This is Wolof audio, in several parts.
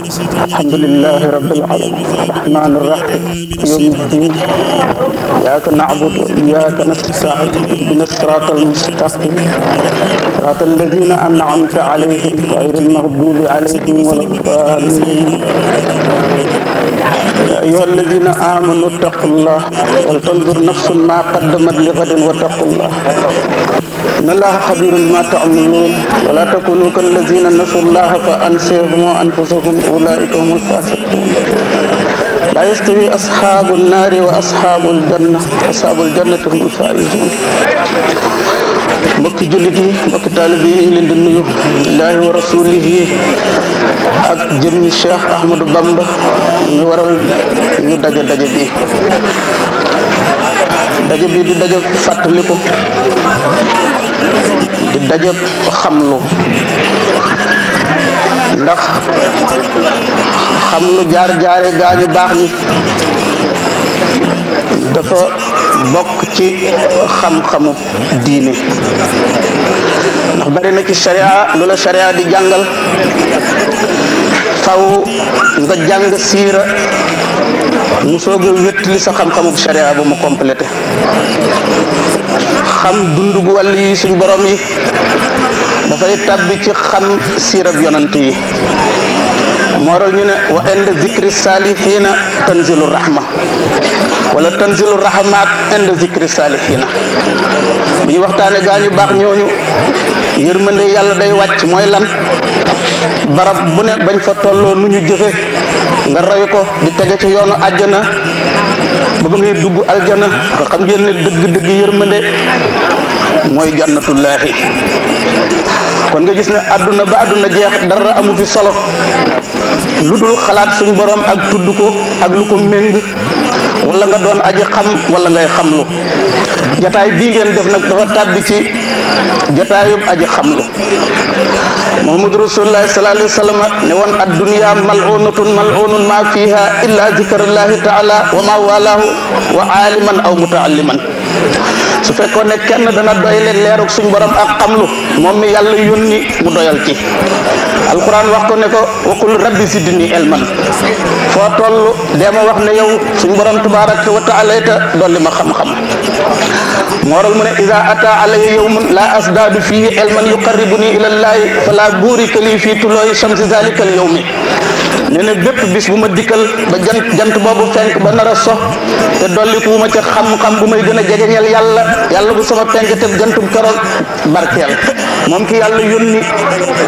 الحمد لله رب العالمين الرحمن الرحيم يوم الدين إياك نعبد وإياك نستعين اهدنا الصراط المستقيم صراط الذين أنعمت عليهم غير المغضوب عليهم ولا الضالين يا أيها الذين آمنوا اتقوا الله ولتنظر نفس ما قدمت لغد واتقوا الله إن الله خبير بما تعملون ولا تكونوا كالذين نسوا الله فأنساهم أنفسهم أولئك هم الفاسقون لا يستوي أصحاب النار وأصحاب الجنة هم الفائزون mbokki jullit yi mbokki taalibe yi ñu leen di nuyu billaahi wa rasuulihi ak jëmmi Cheikh Ahmadou Bamba ñu waral ñu daje bi di daje fàttaliku di daje xamlu ndax xamlu jaar-jaare gaañu baax ñi dafa bokk ci xam-xamu diine ndax bari na ci sharia lu la sharia di jàngal faw nga jàng siira mu soog a wéttali sa xam-xamu sharia ba mu complété xam dundu gu wàll yi suñ borom yi dafay tàbbi ci xam siirab yonant yi mooral ñu ne wa inda zikri saalihiina tanzilu rahma wala tanzilu rahmat inda zikri saalihiina bu ñu waxtaane gaa ñu baax ñooñu yërmande yàlla day wàcc mooy lan barab bu ne bañ fa tolloo nu ñu jëfe nga roy ko di tege ci yoonu àjjana ba ba ngay dugg aljana nga xam ngeen ne dëgg-dëgg yërmande mooy jannatullaahi kon nga gis ne àdduna ba àdduna jeex dara amu fi solo lu dul xalaat suñ borom ak tudd ko ak lu ko méng wala nga doon aji xam wala ngay xamlu jataay bii ngeen def nag dafa tàbbi ci jataayub aji xamlu muhammadu rasulullahi sallallahu alayhi wa sallam ne woon ad-dunya mal'unun ma fiha illa zikrullahi ta'ala wa ma walaahu wa aliman aw muta'alliman su fekkoon ne kenn dana doy leen leerug suñ borom ak xamlu moom mi yàlla yónni mu doyal ci alquran wax ko ne ko waqul rabbi zidni ilman foo toll dema wax ne yow suñ borom tabaraka wa taala ta dolli ma xam-xam mooral mu ne iza ata alayya yawmun la asdadu fihi ilman yuqarribuni ila llahi fala burika li fi tuloyi shamsi zalika al yawmi nee na bépp bis bu ma dikkal ba jant boobu fenk ba nar a sox te dolli ku ma ca xam-xam bu may gën a jegeñal yàlla bu sama penk te jantum keroog barkeel moom ki yàlla yónni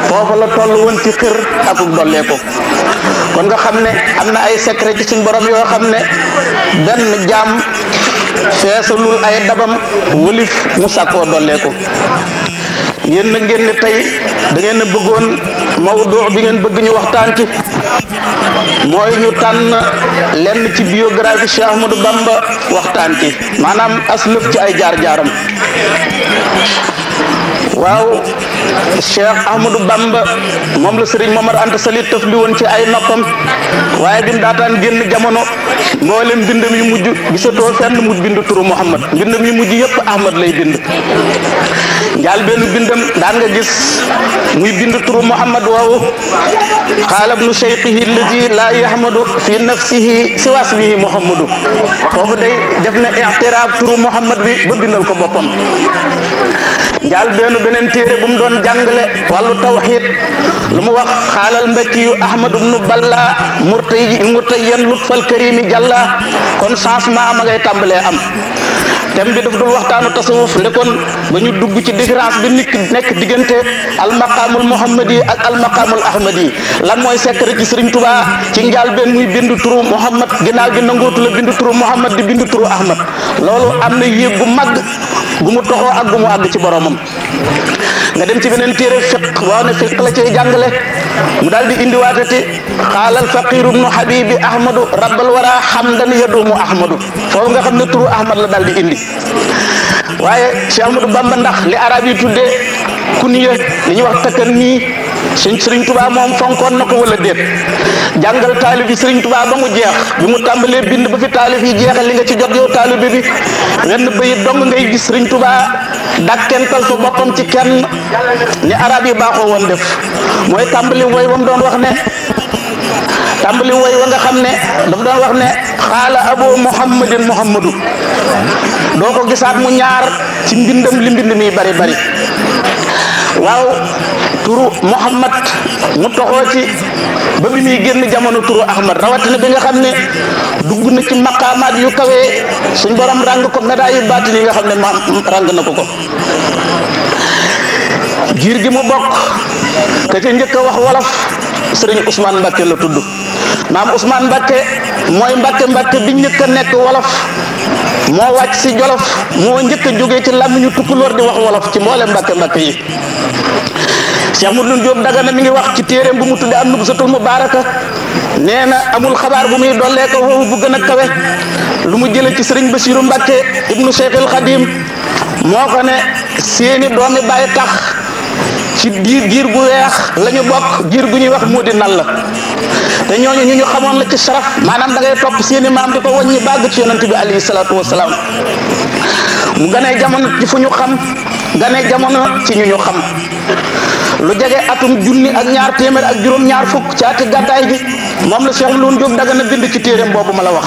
foofa la toll woon ci xir akuk dollee ko kon nga xam ne am na ay secret ci suñ borom yoo xam ne benn jaam feesalul ay dabam wëlif mu sàkkoo dollee ko yéen na ngeen ne tey da ngeen a bëggoon mawdu bi ngeen bëgg ñu waxtaan ci mooy ñu tànn lenn ci biographie Cheikh Ahmadou Bamba waxtaan ci maanaam aslëf ci ay jaar-jaaram waaw Cheikh Ahmadou Bamba moom la Serigne Momar Anta Sali tëf li woon ci ay noppam waaye bi mu daataan génn jamono mboolem mbindam yu mujj gisatoo fenn mu bind turu Muhammad mbindam yu mujj yëpp Ahmad lay bind njaal benn bindam daan nga gis muy bind turu Muhammad waawu qaala ibnu shaykhihi alladi laa yahmadu fi nafsihi siwa ismihi Muhammadu foofu day def na i'tiraaf turu Muhammad bi ba bindal ko boppam njaal beneen téere bu mu doon jàngale wàllu tawxiid lu mu wax xaalal mbakkiyu Ahmadu ibnu Balla murtayyan lutfal karimi jàlla kon changement ma ngay tàmbalee am thème bi daf dul waxtaanu tasawuf ndekoon ba ñu dugg ci différence bi nekk diggante almaqaamul muhammadi ak almaqaamul ahmadi lan mooy secret ci Sëriñ Tuubaa ci njaal benn muy bindu turu Muhammad ginnaaw gi nangootu la bindu turu Muhammad di bindu turu Ahmad loolu am na yéeg gu mag gu mu toxoo ak gu mu àgg ci boromam nga dem ci beneen téere fiq waaw ne fiq la cay jàngale mu daal di indiwaatati xaalal faqiru ibnu habibi ahmadu rabbal wara hamdan yadumu ahmadu foofu nga xam ne turu ahmad la daal di indi waaye Cheikh Ahmadou Bamba ndax li arab yi tuddee kuniya li ñuy wax takkan nii Sëriñ Tuubaa moom fonkoon na ko wala déet jàngal taalib yi Sëriñ Tuubaa ba mu jeex bi mu tàmbalee bind ba fi taalib yi jeexal li nga ci jot yow taalib bi wenn bayit dong ngay gis Sëriñ Tuubaa dakkental fa boppam ci kenn ni arab yi baaxoo woon def mooy tàmbali woy wam doon wax ne tàmbali woy wa nga xam ne dafa doon wax ne xaala abu muhammadin muhammadu doo ko gisaat mu ñaar ci mbindam li mbind mi bari bari waaw turu muhammad mu toxoo ci ba bi muy génn jamono turu ahmad rawatina bi nga xam ne dugg na ci maqaamaat yu kawee suñ borom ràng ko médaille yu baati yi nga xam ne ma ràng na ko giir gi mu bokk ka ca njëkk a wax wolof sëriñ Ousmane Mbacke la tudd maam Ousmane Mbacke mooy Mbacke bi njëkk a nekk wolof moo wàcc si jolof moo njëkk a jógee ci làmmiñu tukulóor di wax wolof ci mboolem Mbacke yi Cheikh Mouhamadou Diop Dagana mi ngi wax ci téeréem bu mu tudde am nubsatul mubaaraka nee na amul xabaar bu muy dollee ko foofu bu gën a kawe lu mu jële ci sëriñ Bassirou Mbacke ibnu Cheikhul Khadim moo ko ne seeni doomi bàyyi tax ci giir gu weex la ñu bokk giir gu ñuy wax moo di nal la te ñooñu ñu xamoon la ci saraf maanaam da ngay topp seeni maam di ko wàññi bàgg ci yonent bi alayhi salaatu wasalaam mu ganee jamono ci fu ñu xam ganee jamono ci ñu xam lu jege atum junni ak ñaar téeméer ak juróom-ñaar fukk ci ati gàddaay gi moom la Cheikh Mouhamadou Diop Dagana bind ci téeréem boobu ma la wax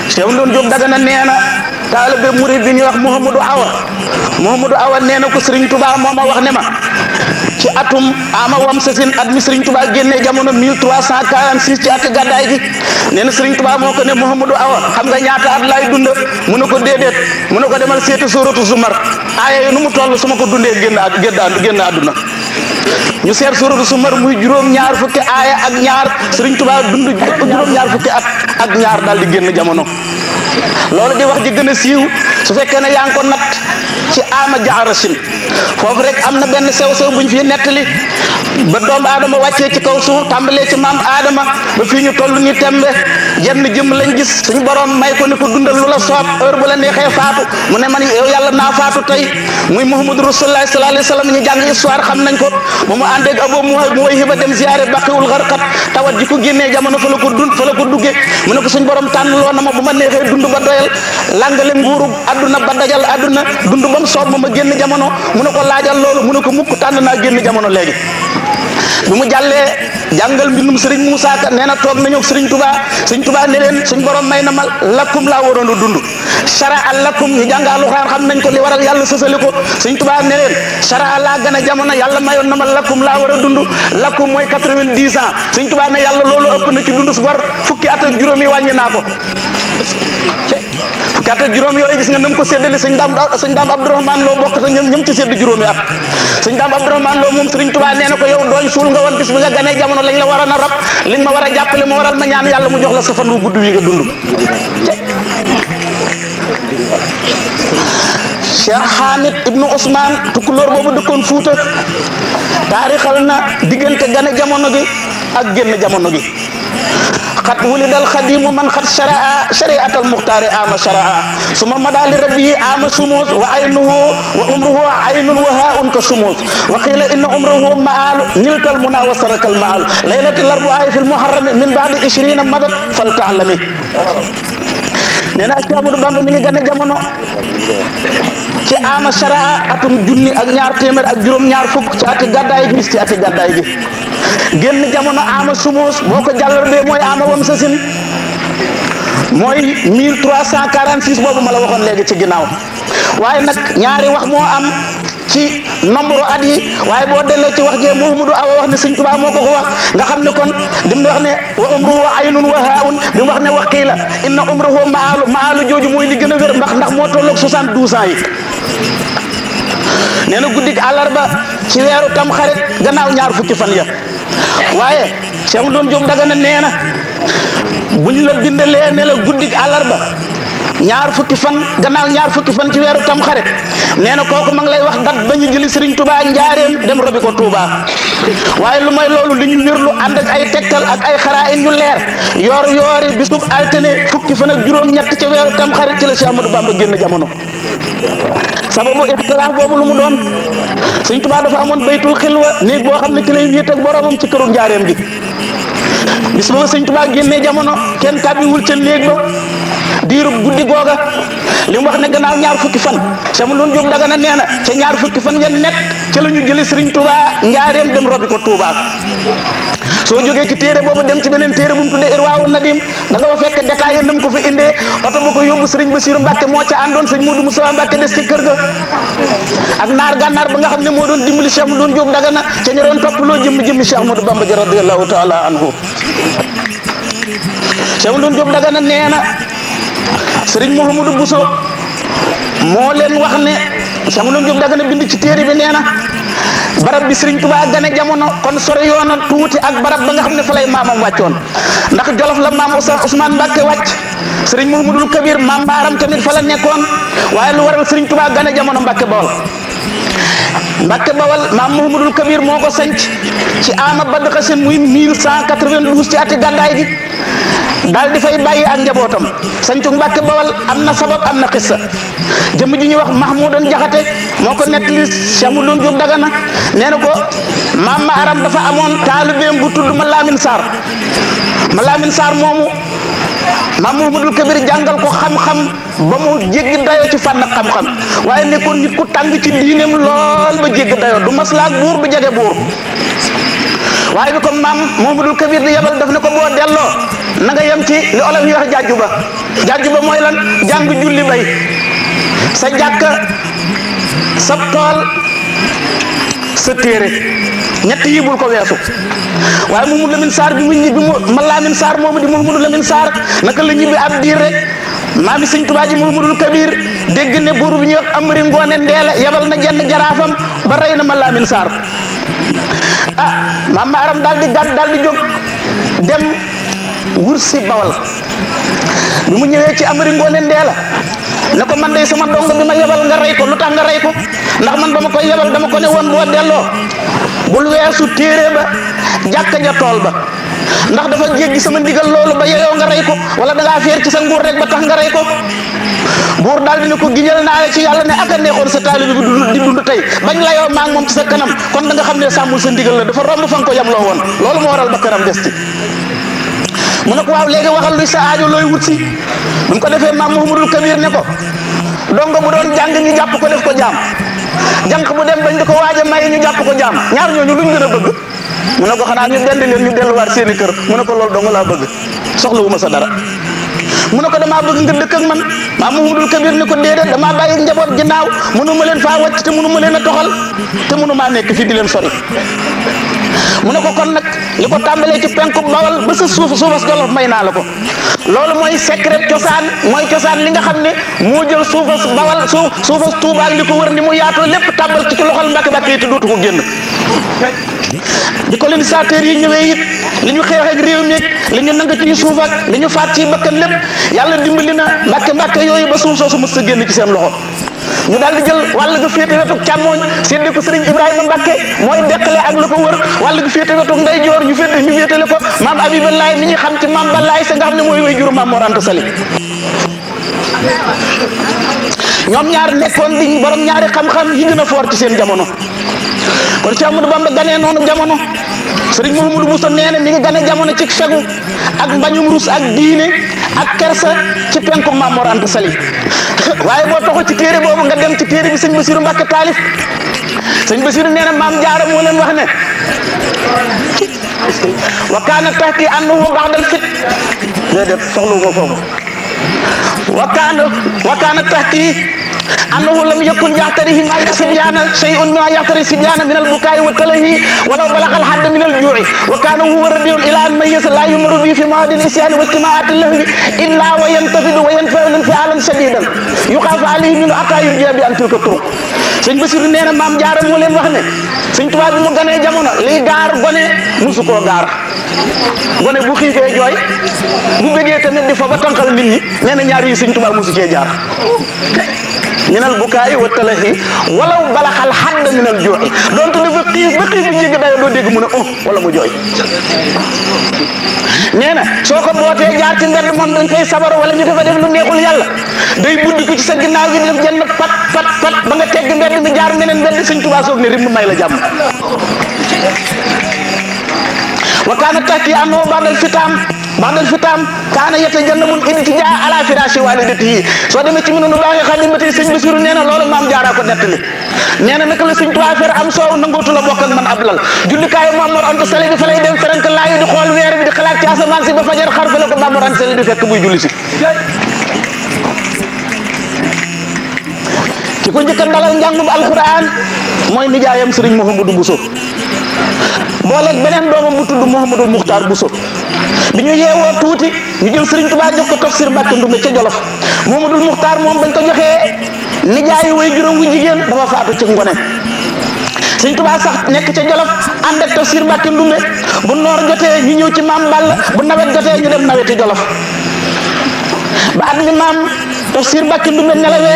Cheikh Mouhamadou Diop Dagana nee na taalibe murid bi ñuy wax Mouhamadou Awa nee na ko Serigne Touba moo ma wax ne ma ci atum ama wam sasin at mi Serigne Touba génnee jamono 1346 ci ati gàddaay gi nee na Serigne Touba moo ko ne Mouhamadou Awa xam nga ñaata at laay dund mu ne ko déedéet mu ne ko demal seeti suuratu Zumar aaya yi nu mu toll su ma ko dundee génn àdduna ñu seet suuratu Zumar muy juróom-ñaar fukki aaya ak ñaar Serigne Touba dund juróom-ñaar fukki at ak ñaar daal di génn jamono loolu di wax ji gën a siiw su fekkee ne yaa ngi ko natt ci ama jaarasin foofu rek am na benn sew-sew buñ fi nettali ba doomu aadama wàccee ci kaw suuf tàmbalee ci maam aadama ba fii ñu toll ni tembe jenn jëm lañ gis suñu borom may ko ni ko dundal lu la soob heure bu la neexee faatu mu ne man yow yàlla naa faatu tey muy Muhammadu Rasulullah sallallahu alayhi wa sallam ñu jàng histoire xam nañ ko ba mu àndeeg Abu Muwayhiba dem ziyaare Baqiul Gharqad tawat ji ko génnee jamono fa la ko duggee mu ne ko suñu borom tànn loo na ma bu ma neexee dund ba doyal langale nguuru adduna ba dajal adduna dund ba mu soob ma génn jamono mu ne ko laajal loolu mu ne ko mukk tànn naa génn jamono léegi bi mu jàllee jàngal mbindum Serigne Moussa Ka nee na toog nañu ak Serigne Touba ne leen suñ borom may na ma lakkum laa waroon a dund shara al lakkum ñu jàng alxuraan xam nañ ko li waral yàlla sësali ko Serigne Touba ne leen shara laa gën a jamono yàlla mayoon na ma lakkum laa war a dund lakkum mooy 90 ans Serigne Touba ne yàlla loolu ëpp na ci dund su war fukki at ak juróom yi wàññi naa ko fukki at ak juróom yooyu gis nga nam ko séddale sëñ daam Abdourahmane Lo bokk sa ñëm ci sédd juróomi at sëñ daam Abdourahmane Lo moom Serigne Touba nee na ko yow dooñ suul nga woon bis bi nga ganee jamono lañ la war a na rab liñ ma war a jàppale ma waral ma ñaan yàlla mu jox la sa fan wu gudd wi nga dund Cheikh Hamid ibnu Ousmane tukulóor boobu dëkkoon Fuuta taarixal na diggante gane jamono gi ak génn jamono gi xat wulidal xadimu man xat shariatal muxtaari ama sharaa suma madali rabbi ama sumus wa aynuhu wa umruhu aynun wa haun ka sumus wa qila inna umruhu maalu nilkal muna wa sarakal maalu laylatil arba'i fil muharram min ba'di 20 madat fal ta'lami nee na Cheikh Ahmadou Bamba mi ngi gën a jamono ci ama sharaa atum junni ak ñaar téeméer ak juróom-ñaar fukk ci ati gàddaay gi génn jamono ama sumus boo ko jàllaree mooy ama wam sasin mooy 1346 boobu ma la waxoon léegi ci ginnaaw waaye nag ñaari wax moo am ci nombre at yi waaye boo delloo ci wax jee Mouhamadou Awa wax ne Sëñ Tuubaa moo ko wax nga xam ne kon dim wax ne wa umruhu aynun wa haun bi mu wax ne waqiila inna umruhu maalu jooju mooy li gën a wér ndax moo tolloog 72 ans yi nee na guddik àllarba ci weeru tam xarit gannaaw ñaar fukki fan ya waaye Cheikh Mouhamadou Diop Dagana nee na buñ la bindalee ne la guddik àllarba ñaar fukki fan gannaaw ñaar fukki fan ci weeru tam xarit nee na kooku ma ngi lay wax dat ba ñu jëli Serigne Touba njaareem dem robi ko Touba waaye lu may loolu li ñu wérlu ànd ak ay tegtal ak ay xaraa'in yu leer yoori bisub altine fukki fan ak juróom-ñett ca weeru tam xarit ci la Cheikh Ahmadou Bamba génn jamono sababu ixtilaaf boobu lu mu doon Serigne Touba dafa amoon baytul xilwa néeg boo xam ne ci lay wéet ak boromam ci këru njaareem gi bis boobu Serigne Touba génnee jamono kenn tàbbiwul ca néeg ba diirub guddi googa li mu wax ne gannaaw ñaar fukki fan sama loon jóg daga na nee na ca ñaar fukki fan ya nekk ca la ñu jële Sëriñ Touba njaareem dem robi ko Touba. soo jógee ci téere boobu dem ci beneen téere bu mu tuddee Irwaawu Nadim da nga fa fekk détaillé nam ko fi indee oto ba ko yóbbu Sëriñ Basiru Mbàkke moo ca àndoon sëñ Modou Moussa Mbàkke des ci kër ga ak naar gànnaar ba nga xam ne moo doon dimbali Cheikh Modou Diop Dagana ca ñu doon topp loo jëmmi Cheikh Modou Bamba ja radiyallahu taala anhu Cheikh Modou Diop Dagana nee na Sëriñ Mouhamadou Bousso moo leen wax ne Cheikh Modou Diop Dagana bind ci téere bi nee na barab bi Sëriñ Tuubaa gane jamono kon sore yoona tuuti ak barab ba nga xam ne fa lay maamam wàccoon ndax Jolof la maam Ousmane Mbàkke wàcc Sëriñ Mouhamadul Kabir maam Maaram tamit fa la nekkoon waaye lu waral Sëriñ Tuubaa gane jamono Mbàkke Bawal maam Mouhamadul Kabir moo ko sanc ci ama badd xasen muy 1192 ci ati gàddaay gi daal di fay bàyyi ak njabootam sancu Mbàkke Bawal am na sabab am na xissa jëmm ji ñuy wax Mahmoudan Jaxate moo ko nettali Cheikh Modou Diop Dagana nee na ko maam ma aram dafa amoon taalibeem bu tudd Malamine Sarr moomu maam Mouhamadul Kabir jàngal ko xam-xam ba mu jéggi dayoo ci fànn xam-xam waaye nekkoon nit ku tàng ci diineem lool ba jéggi dayoo du maslaak buur du jege buur waaye bi ko maam Mouhamadul Kabir di yebal daf ne ko boo delloo na nga yem ci li olof yi wax jàjju ba mooy lan jàng julli bay sa jàkk sa tool sa téere ñett yi bul ko weesu waaye Mouhamadou Lamine Sarr bi mu ñibbi Malamine Sarr moomu di Mouhamadou Lamine Sarr naka la ñibbi ab diir rek maami Sëñ Tuubaa ji Mouhamadul Kabir dégg ne buur bi ñuy wax Amari Ngoone Ndeela yebal na jenn jaraafam ba rey na Malamine Sarr maam Maaram daal di jóg dem wursi Bawal bi mu ñëwee ci Amari Ngoone Ndeela ne ko man de sama dong bi ma yebal nga rey ko lu tax nga rey ko ndax man ba ma koy yebal dama ko ne woon boo delloo bul weesu téere ba jàkka ja tool ba ndax dafa jéggi sama ndigal loolu ba yeyoo nga rey ko wala da ngaa feer ci sa nguur rek ba tax nga rey ko buur daal di ne ko giñal naa la ci yàlla ne aka neexoon sa taalibe bi di dund tey bañ la yow maa ngi moom ci sa kanam kon da nga xam ne sàmmul sa ndigal la dafa romb fa nga ko yemloo woon loolu moo waral ba kanam des ci mu ne ko waaw léegi waxal luy sa aajo looy wut si bu mu ko defee maam Mouhamadul Kabir ne ko dongo bu doon jàng ñu jàpp ko def ko jaam jànq bu dem bañ di ko waaj a may ñu jàpp ko jaam ñaar ñooñu luñ gën a bëgg mu ne ko xanaa ñu dend leen ñu delluwaat seeni kër mu ne ko loolu dong laa bëgg soxlawuma sa dara mu ne ko damaa bëgg nga dëkk ak man maam Mouhamadul Kabir ne ko déedéet damaa bàyyi njaboot ginnaaw mënu ma leen faa wàcc te mënu ma leen a toxal te mënu maa nekk fii di leen sori mu ne ko kon nag li ko tàmbalee ci penku Bawal ba sa suufas Jolof may naa la ko loolu mooy secret cosaan mooy cosaan li nga xam ne moo jël suufas Bawal suufas Tuuba ak li ko wër ni mu yaatoo lépp tàmbal ci loxol Mbàkke yi te dootu ko génn di colonisateurs yi ñëwee it li ñu xeex ak réew mi li ñu nanga ci suuf ak li ñu faat ci bakkan lépp yàlla dimbali na Mbàkke yooyu ba suuf soosu mës a génn ci seen loxo ñu daal di jël wàll ga féete wetu càmmooñ séddee ko Sëriñ Ibrahima Mbàkke mooy deqale ak la ko wër wàll ga féete wetu ndeyjoor ñu féetale ko maam Abiballaay mi ñu xam ci maam Balaay sa nga xam ne mooy way juru maam Mor Anta Sali ñoom ñaar nekkoon di borom ñaari xam-xam yi gën a foor ci seen jamono kon Cheikh Ahmadou Bamba ganee noonu jamono Sëriñ Mouhamadou Bousso nee na mi ngi gane jamono ci fegu ak mbañum rus ak diine ak kersa ci penku maam Mor Anta Sali waaye boo taxul ci téere boobu nga dem ci téere bi sëñ Basiru Mbàkke taalif sëñ Basiru nee na maam Jaara moo leen wax ne wa kaana tahti annahu ba'dal fit déedéet soxlu ko foofu wa kaana tahti أنه لم يكن يعتريه ما سبيان شيء ما يعتري سبيان من البكاء والتلهي ولو بلغ الحد من الجوع وكان هو ربيع إلى أن ميز لا يمر به في مواد الإسيان واجتماعات اللهو إلا وينتفض وينفعل انفعالا شديدا يخاف عليه من حتى يرجع بأن تلك الطرق sëñ Basiru nee na maam Jaara moo leen wax ne sëñ Tuubaa bi mu ganee jamono liy gaar gone musu koo gaar gone bu xiifee jooy bu bëggee tamit di fa ba tànqal nit ñi nee na ñaar yi sëñ Tuubaa musu cee jaar minal bukaay wa talahi walaw balaxal xadd minal jooy donc dafa xiif ba xiif bu jéggi dayo doo dégg mu ne wala mu jooy nee na soo ko bootee jaar ci mbedd moom dañ koy sabar wala ñu dafa def lu neexul yàlla day buddi ko ci sa ginnaaw gi def jenn pat ba nga tegg mbedd mi jaar meneen mbedd sëñ Tuubaa soog ne rim may la jàmm wa kaana tahti annahu ba'dal fitaam بعد الفتام كان يتجنب الاتجاه على فراش والدته سو دمي ci minunu baaxe xadim batay seigne Bassirou neena lolu mam jaara ko netali neena nak la seigne Touba fer am soow nangotu la bokk ak man ablal jullikaay Mamour Anta Sali bi fa lay dem ferank laay di xol weer bi di xalaat ci asaman si ba fajar xar fa la ko Mamour Anta Sali di fekk muy julli si ki ko jëk dalal njangum alquran moy nijaayam Serigne Mouhamadou Bousso bolé benen doomam bu tuddu Mouhamadou Mukhtar Bousso biñu yéwo tuuti ñu jël Serigne Touba jox ko tafsir Mbàkke Ndumbe ci Jolof Mouhamadou Mukhtar mom bañ ko joxé nijaayu way juroom wu jigen dafa faatu ci ngone Serigne Touba sax nek ci Jolof and ak tafsir Mbàkke Ndumbe bu noor jotee ñu ñew ci mam Balla bu nawet jotee ñu dem naweti Jolof ba at mi mam tafsir Mbàkke Ndumbe nelawé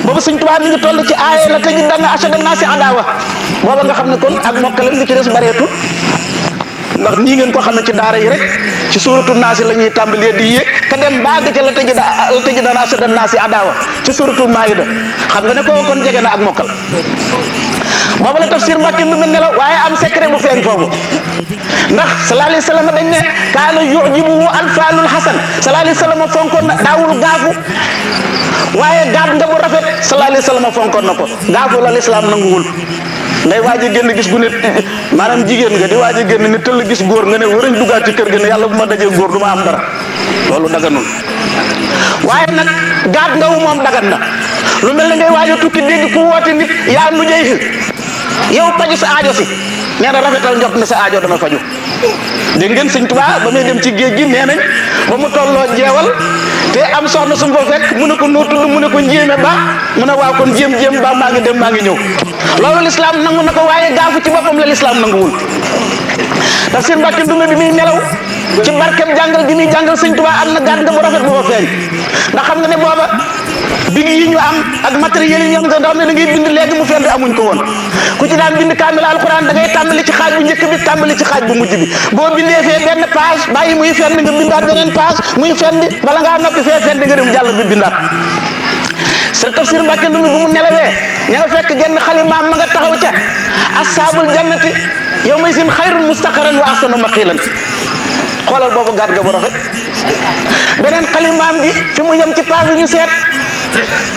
bobu Serigne Touba mi ngi toll ci ayé la taji dana ashada nasi adawa boba nga xamne kon ak mokkal li ci dess bareetul ndax ni ngeen ko xamne ci daara yi rek ci suratul nas lañuy tambalé di yek ka dem baag ci la taji dana ashada nasi adawa ci suratul maida xam nga ne ko kon jege na ak mokkal bobu la tafsir Mbàkke lu mel nelaw waye am secret bu feñ fofu ndax sallallahu alayhi wasallam dañ ne kana yujibu alfalul hasan sallallahu alayhi wasallam fonkon daawul gaafu waye gaab nga bu rafet sallallahu alayhi wasallam fonkon nako gaafu la l'islam nanguwul ngay waji genn gis gu nit manam jigen nga di waji genn ni teul gis goor nga ne warañ dugat ci kër ga ne yalla buma dajé goor duma am dara lolu daganul waye nak gaab nga wu mom dagan na lu melni ngay waji tukki deg ku wote nit ya nu jey yow paju sa aajo fi neena rafetal njot na sa aajo dama faju de ngeen Serigne Touba ba may dem ci geej gi nenañ ba mu tollo jeewal te am soxna sum fa fek mu ne ko no tuddu mu ne ko njéeme ba mu ne waaw kon jéem ba ma ngi dem ma ngi ñew lolu l'islam nangu nako waye gaafu ci bopam la l'islam nanguwul tafsir Mbàkke Ndumbe bi mi nelaw ci barkem jangal gi mi jangal Serigne Touba am na gaat nga bu rafet bu fa feñ ndax xam nga ne boba big yi ñu am ak matériel yi ñam nga xam ne da ngay bind légui mu fend amuñ ko won ku ci daan bind kamil alquran da ngay tambali ci xaj bu ñëk bi tambali ci xaj bu mujj bi bo bindé fé ben page bayyi muy fend nga bindat benen page muy fend bala nga noppi fé fend nga dem jall bi bindat sa tafsir Mbàkke Ndumbe bu mu nelawé ña nga fekk genn xalima ma nga taxaw ca ashabul jannati yawma isin khairul mustaqarran wa ahsanu maqilan xolal bobu gaat ga bu rafet benen xalimaam gi fi mu yam ci page ñu sét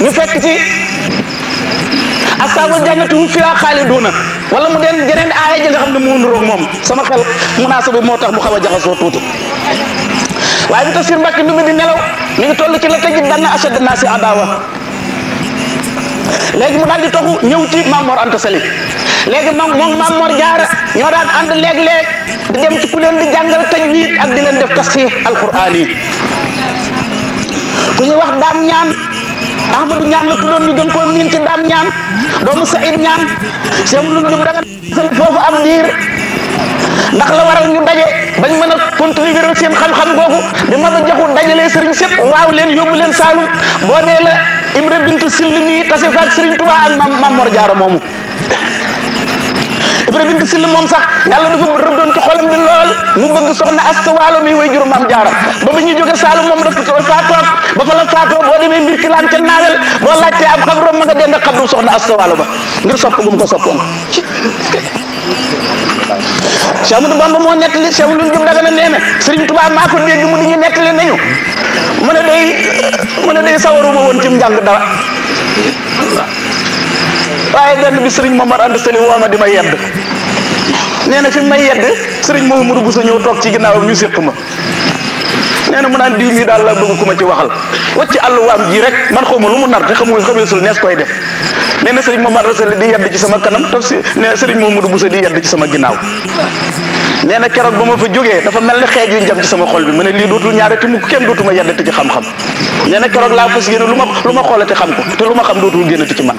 ñu fekk ci ashabul jannati hum fiha khaliduna wala mu den geneen aaya ji nga xamne mo ndurok mom sama xel munasabu motax mu xawa jaxaso tuti waye bi tafsir Mbàkke Ndumbe di nelaw mi ngi tollu ci la taji dana ashad nasi adawa legi mu dal di toxu ñew ci Mamour Anta Sali legi mom Mamour Jaara ñoo daan and leg di dem ci ku leen di jangal tajwid ak di leen def tafsir alqur'ani ku ñu wax dam ñaan Ahmadu ñaan la tudon ñu gën ko min ci dam ñaan doomu Saïd ñaan sem lu ñu daga fofu am dir ndax la waral ñu daje bañ mëna contribuer seen xam-xam gogu di mëna joxu dajale serigne sepp waaw leen yobbu leen Saalum bo ne la Ibra bintu Silmi tassé fa Serigne Touba ak Mamour Jaara momu Ibra bintu Silmi mom sax yalla dafa rëddoon ci xolam bi lool mu bëgg soxna Asta Waalo mi way juru Maam Jaara ba ba ñu joggé Saalum mom dafa fa tok ba fa la faato bo démé mbir ki laan ca naawel bo laajté am xabru ma nga dend xabru soxna Asta Waalo ba ngir sopp bu mu ko soppon Cheikh Amadou Bamba mo netali Cheikh Amadou Diouf daga na neena Serigne Touba mako dégg mu di ñu netali nañu mu ne day sawaru ba won ci njang dara waye benn bi Serigne Momar Anta Sali woma di ma yedd neena fi may yedd Serigne Mouhamadou Bousso ñew tok ci ginaaw ñu sekk ma neena mu naan diw mi dal la bëgg kuma ci waxal wacc allu wam ji rek man xawma lu mu nar te xamesul nees koy def neena Serigne Momar Anta Sali di yedd ci sama kanam tafsi ne Serigne Mouhamadou Bousso di yedd ci sama ginaaw neena kérok bama fa joggé dafa melni xéej yu njam ci sama xol bi mané li dootul ñaarati mu kenn dootuma yeddati ci xam-xam neena kérok la fas yéene luma xolati xam ko te luma xam dootul gënati ci man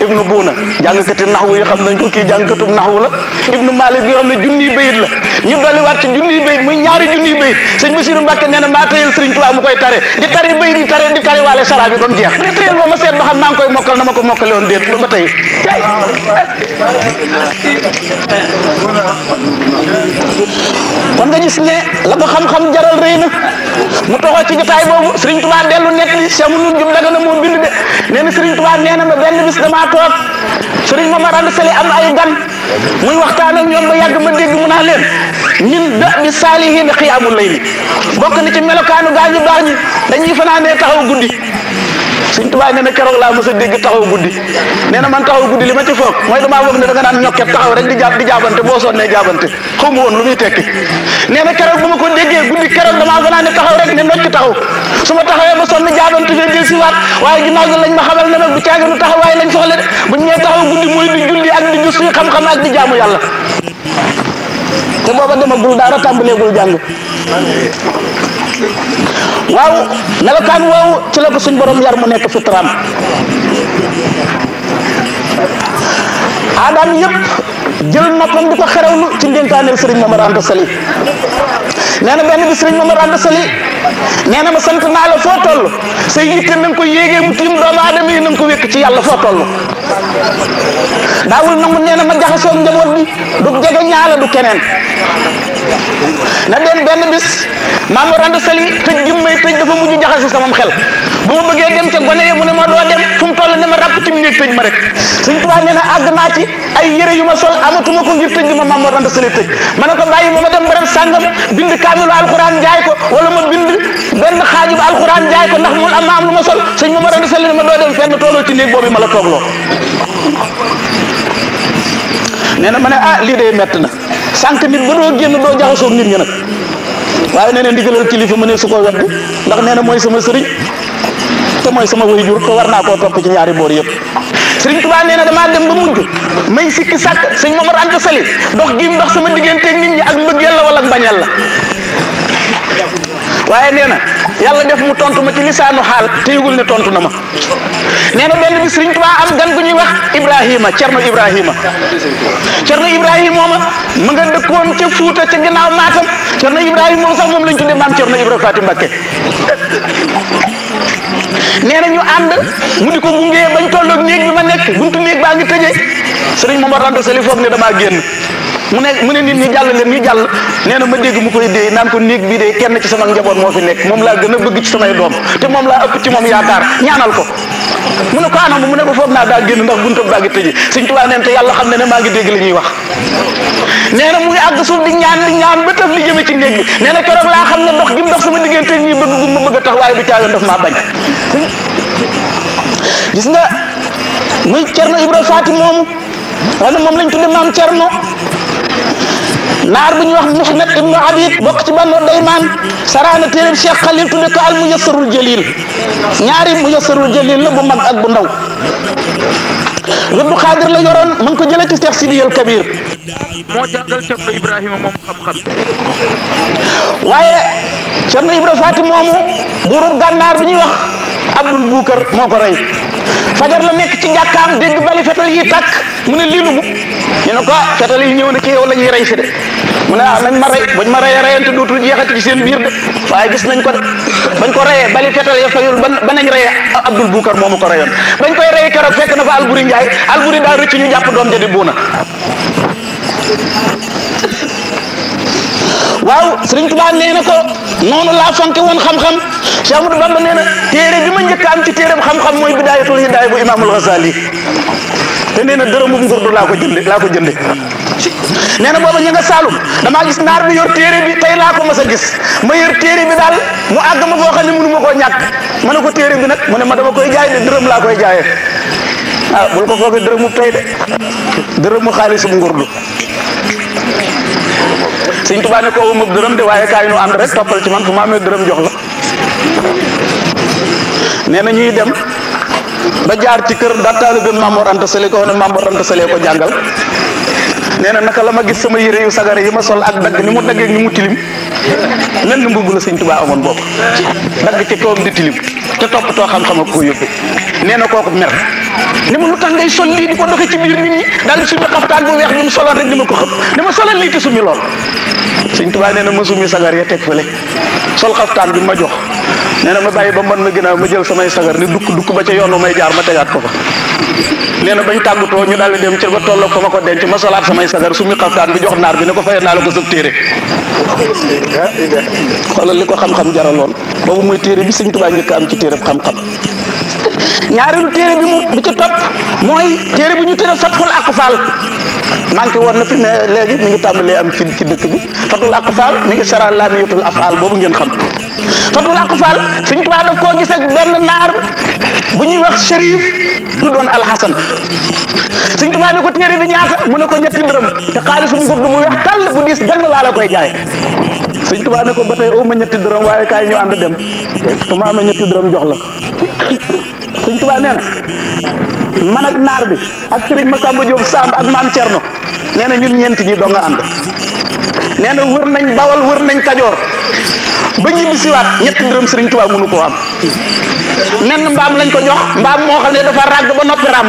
ibnu Buuna jàngkati naxwu yi xam nañ ko kii jàngkatu naxwu la ibnu Malik bi xam ne junniy bayit la ñu dolli waat ci junniy bayit muy ñaari junniy bayit sëñ Bassirou Mbacke nee na maa tayal Sëriñ Tuubaa mu koy tare di tari bayit di tari waale sara bi ba mu jeex tayal ba ma seet ba xam maa ngi koy mokkal na ma ko mokkale woon déet ba tey kon nga gis ne la ko xam-xam jaral rëy na mu toxoo ci jotaay boobu Sëriñ Tuubaa dellu nekk li Cheikh Mounou Diouf daga na moo bind de nee na Sëriñ Tuubaa nee na ma benn bis dama toog Sëriñ Momar Anta Sali am ay gan muy waxtaan ak ñoom ba yàgg ma dégg mu naa leen min da'bi saalihiin qiyaamul layli bokk na ci melokaanu gaa ñu baax ñi dañuy fanaanee taxaw guddi. Sëñ Tuubaa nee na keroog laa mos a dégg taxaw guddi nee na man taxaw guddi li ma ci foog mooy damaa foog ne da nga naan ñokket taxaw rek di jaabante boo sonnee jaabante xaw ma woon lu muy tekki nee na keroog bu ma ko déggee guddi keroog damaa fa naa ne taxaw rek ne nocc taxaw su ma taxawee ba sonn jaabante fee jël si waat waaye ginnaaw gi lañ ma xamal ne nag bu caaginu taxawaay lañ soxla de bu ñu nee taxaw guddi mooy di julli ak di gëstu xam-xam ak di jaamu yàlla te booba demagul dara tàmbaleegul jàng. waaw melokaan woowu ci la ko suñ borom yar mu nekk fitraam aadam yëpp jël noppam di ko xerewlu ci ndénkaaneel Sëriñ Momar Anta Sali nee na benn bi Sëriñ Momar Anta Sali nee na ma sant naa la foo toll say yitte na nga ko yéegee mu tiim doomu aadama yi na nga ko wékk ci yàlla foo toll daawul nangu nee na ma jaxasoo njaboot bi du jege ñaala du keneen na den benn bis Maam Mor Anta Sali tëj gi may tëj dafa mujj jaxase sama xel bu ma bëggee dem ca gone yi mu ne ma doo dem fu mu toll ne ma ràpp ci mu néeg tëj ma rek Sëñ Tuubaa nee na àgg naa ci ay yére yu ma sol amatuma ko ngir tëj gi ma Maam Mor Anta Sali tëj ma ne ko bàyyi ma dem barab sàngam bind kaamilu alxuraan jaay ko wala ma bind benn xaaju ba alxuraan jaay ko ndax mun am ma am lu ma sol Sëñ Mor Anta Sali ne ma doo dem fenn tooloo ci néeg boobu ma la toogloo nee na ma ne lii de metti na sànq nit ba doo génn doo jaxasoog nit ñi nag waaye nee na ndigalal kilifa ma ne su ko weddi ndax nee na mooy sama sëriñ te mooy sama waajur te war naa koo topp ci ñaari boor yëpp Sëriñ Tuubaa nee na damaa dem ba mujj may sikki sàkk Sëñ Momar Anta Sali dox gi ndox sama digganteeg nit ñi ak mbëggeel la wala ak bañeel la waaye nee na yàlla def mu tontu ma ci lisaanu xaal te yëgul ne tontu na ma nee na benn bi Sëriñ Tuubaa am gan gu ñuy wax Ibrahima Cerno Ibrahima mooma ma nga dëkkoon ca Fuuta ca ginnaaw Maatam Cerno Ibrahima moom sax moom lañ tuddee maam Cerno Ibra Faati Mbakke nee na ñu ànd mu di ko gunge bañ tolloog néeg bi ma nekk buntu néeg baa ngi tëjee Sëriñ Momar Anta Sali foog ne damaa génn mu ne nit ñi jàll leen ñu jàll nee na ma dégg mu koy dee naan ko néeg bii de kenn ci sama njaboot moo fi nekk moom laa gën a bëgg ci samay doom te moom laa ëpp ci moom yaakaar ñaanal ko mu ne ko anam mu ne ko foog naa daa génn ndax buntu baa ngi tëjee Sëñ Tuubaa neen te yàlla xam ne maa ngi dégg li ñuy wax nee na mu ngi àgg suuf di ñaan ba taf li jëme ci néeg bi nee na keroog laa xam ne dox gi mu dox sama diggante ñi bëgg gu ma bëgg a tax waaye du caayoon daf maa bañ gis nga muy Cerno Ibra Faati moomu wala moom lañ tudde maam Cerno naar bu ñuy wax Muhammad ibnu Habib bokk ci Banu Daymaan saraana téeréb Cheikh Khalil tudde ko al Muyassarul Jalil ñaari Muyassarul Jalil la bu mag ak bu ndaw Abdu Xaadir la yoroon mu ngi ko jëlee ci Cheikh Sidiyal Kabir moo jàngal Cerno Ibrahima moom xam-xam waaye Cerno Ibra Faati moomu buurub gànnaar bi ñuy wax Abdul Bukar moo ko rey fajar la nekk ci jàkkaam dégg bali fetal yi tàkk mu ne lii lu mu ñu ne ko fetal yi ñëw na ci yow la ñuy rey si de mu ne nañ ma rey bañ ma reyee reyante dootul jeexati ci seen biir de waaye gis nañ ko de bañ ko reyee bali fetal ya fayul ba nañ reyee Abdul Bukar moomu ko reyoon bañ koy reyee keroog fekk na fa Alburi Njaay Alburi daa rëcc ñu jàpp doom ja di buuna waaw Sëriñ Tuubaa nee na ko noonu laa fonke woon xam-xam Cheikh Ahmadou Bamba nee na téere bi ma njëkk am ci téere xam-xam mooy Bidaayatul Hidaaya bu Imaamul Ghazali te nee na dërëmu ngurdu laa ko jënde nee na booba ñu nga Saalum damaa gis naar bi yor téere bi tey laa ko mas a gis ma yor téere bi daal mu àgg ma foo xam ne mënu ma koo ñàkk ma ne ko téere bi nag mu ne ma dama koy jaay de dërëm laa koy jaayee bul ko foogee dërëmu tey de dërëmu xaalisum ngurdu Sëñ Tuubaa ne ko wuma dërëm de waaye kaay nu ànd rek toppal ci man fu ma amee dërëm jox la nee na ñuy dem ba jaar ci kër dattalu bi Maam Mor Anta Sali ko ne Maam Mor Anta Sali ko jàngal nee na naka la ma gis sama yére yu sagare yi ma sol ak dagg ni mu daggee ni mu tilim mel ni mbubb la Sëñ Tuubaa amoon boobu dagg ci kawam di tilim te toppatoo xam-xam ak ko yóbbu nee na kooku mer ni ma lu tax ngay sol lii di ko doxee ci biir nit ñi daal di sumi xaftaan bu weex bi mu soloon rek ni ma ko xëpp ni ma solal lii te sumi lool Sëñ Tuubaa nee na ma sumi sagar ya teg fële sol xaftaan bi ma jox nee na ma bàyyi ba man ma ginnaaw ma jël samay sagar ni dukk ba ca yoonu may jaar ma tegaat ko fa nee na bañ tàggatoo ñu daal di dem ci ba tolloog fa ma ko denc ma solaat samay sagar sumi xaftaan bi jox naar bi ne ko fayal naa la ko sëb téere xoolal li ko xam-xam jaraloon boobu mooy téere bi Sëñ Tuubaa njëkk am ci téere xam-xam ñaareelu téere bi ci topp mooy téere bu ñu tëddee Fathul Aqfal manqué woon na fi ne léegi mi ngi tàmbalee am ci dëkk bi Fathul Aqfal mi ngi saral Laamiyatul Af'al boobu ngeen xam Fathul Aqfal Sëñ Tuubaa daf koo gis ak benn naar bu ñuy wax Chérif du doon Alxasan Sëñ Tuubaa ne ko téere bi ñaata mu ne ko ñetti dërëm te xaalis bu ngurdu mu weex tàll bu diis gann laa la koy jaay Sëñ Tuubaa ne ko ba tey ma ñetti dërëm waaye kaay ñu ànd dem su ma amee ñetti dërëm jox la Sëñ Tuubaa nee na man ak naar bi ak Sëriñ Masamba Diop Samb ak Maam Cerno nee na ñun ñeent ñi doo nga ànd nee na wër nañ Bawol wër nañ Kajoor ba ñibbi siwaat ñetti dërëm Sëriñ Tuubaa mënu koo am menn mbaam lañ ko jox mbaam moo xam ne dafa ràgg ba noppi ràmm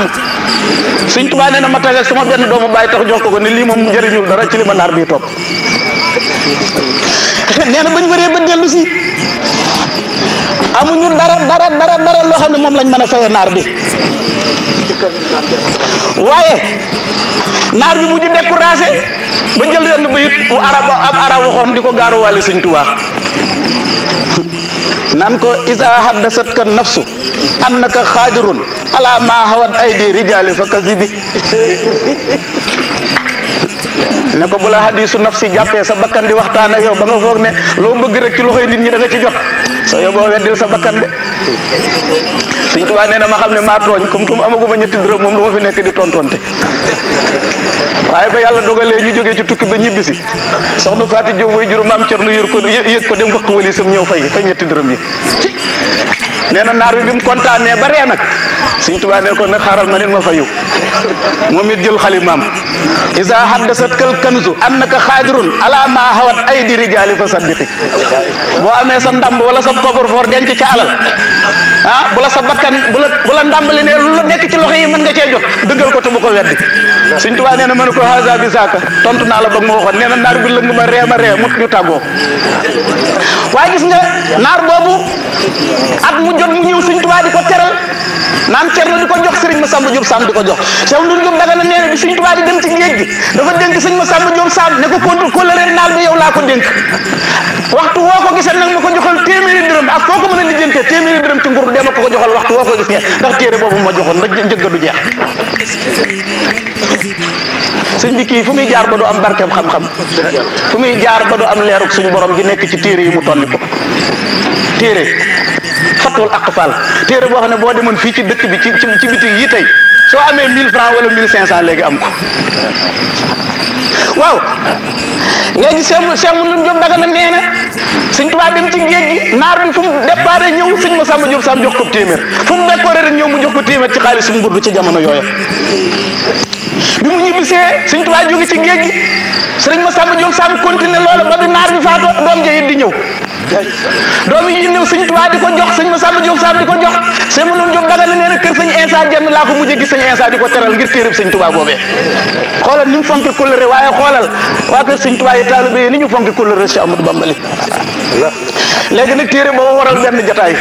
Sëriñ Tuubaa nee na ma tase sama benn doomu bàyyi tax jox ko ne lii moom njëriñul dara ci li ma naar bii topp nee na bañ wëree ba dellu si amuñu dara loo xam ne moom lañ mën a fayee naar bi waaye naar bi bu ñu découragé ba jël yenn bayit bu arab waxoon di ko gaaruwaale Sëñ Tuubaa naan ko isa haddasatka nafsu annaka xaadirun ala ma hawat aydi rijaali fa kazibi ne ko bu la hadisu nafsi jàppee sa bakkan di waxtaan ak yow ba nga foog ne loo bëgg rek ci loxoy nit ñi da nga ci jot soo yow boo weddil sa bakkan de Sëñ Tuubaa nee na ma xam ne maa tooñ comme que amaguma ñetti dërëm moom du ma fi nekk di tontonte waaye ba yàlla dogalee ñu jógee ci tukki ba ñibbisi soxna Faati Jóob way juru Maam Cerno yër ko dem wax ko wali sam ñëw fay ñetti dërëm yi nee na naar bi bi mu kontaanee ba ree nag Sëñ Tuubaa ne ko nag xaaral ma nit ma fayu moom it jël xalimaam isa haddasatkal kanzu annaka xaadirun ala ma hawat aydi rijaali fa saddiqi boo amee sa ndamb wala sa coffre-fort denc ca alal bu la sa bakkan bu la ndambali ne lu la nekk ci loxo yi mën nga cee jot dëggal ko te bu ko weddi Sëñ Tuubaa nee na ma ne ko haza bi saaka tontu naa la ba ma waxoon nee na naar bi lëng ma ree mut ñu tàggoo waaye gis nga naar boobu at mu jot mu ñëw Sëñ Tuubaa di ko teral naan Cerno di ko jox Sëriñ Masamba Diop Samb di ko jox Cheikh Ndour Diop Dagana nee na bi Sëñ Tuubaa di dem ci géej gi dafa dénk Sëñ Masamba Diop Samb ne ko kóllëre naal bi yow laa ko dénk waxtu woo ko gisee nag ma ko joxal téeméeri dërëm ak foo ko mën a lijjantee téeméeri dërëm ci nguur dema ko joxal waxtu woo ko gis ne ndax téere boobu ma joxoon ndax njëgg du jeex sëñ bi kii fu muy jaar ba du am barkeem xam-xam fu muy jaar ba du am leeruk suñu borom gi nekk ci téere yi mu tonni ko téere Fathul Aqfal téere boo xam ne boo demoon fii ci dëkk bi ci bitig yi tey soo amee 1000 francs wala 1500 léegi am ko waaw léegi Cheikh Ndour Diop Dagana nee na Sëñ Tuubaa dem ci géej gi naar bi fu mu départ ñëw Sëñ Masamba Diop Samb jox ko téeméer fu mu décoré rek ñëw mu jox ko téeméer ci xaalis mu ngurdu ci jamono yooya bi mu ñibbisee Sëñ Tuubaa jóge ci géej gi Sëriñ Masamba Diop Samb continué loola ba bi naar bi faatoo doom ja it di ñëw doom yi ñëw Sëñ Tuubaa di ko jox Sëñ Masamba Diop Samb di ko jox Cheikh Ndour Diop Dagana nee na kër Sëñ Insa Jenn laa ko mujjee gis Sëñ Insa di ko teral ngir téereb Sëñ Tuubaa boobee xoolal ni mu fonki kóllëre waaye xoolal waa kër Sëñ Tuubaa yi taalibe yi ni ñu fonki kóllëre Cheikh Ahmadou Bamba léegi nag téere boobu waral benn jataay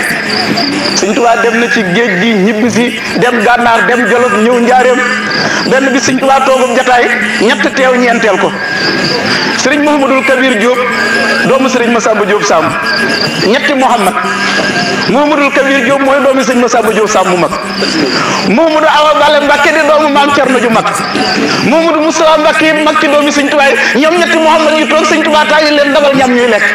Sëñ Tuubaa dem na ci géej gi ñibbi si dem gànnaar dem Jolof ñëw njaareem benn bi Sëñ Tuubaa toogub jataay ñett teew ñeenteel ko Sëriñ Mouhamadul Kabir Diop doomu Sëriñ Masamba Diop Samb ñetti Mouhamad Mouhamadul Kabir Diop mooy doomu Sëñ Masamba Diop Samb mu mag Mouhamadou Awa Bale Mbacke di doomu Maam Cerno ju mag Mouhamadou Moustapha Mbacke yi mag ci doomi Sëñ Tuubaa ñoom ñetti Mouhamad yu toog Sëñ Tuubaa tàyyi leen dabal ñam ñuy lekk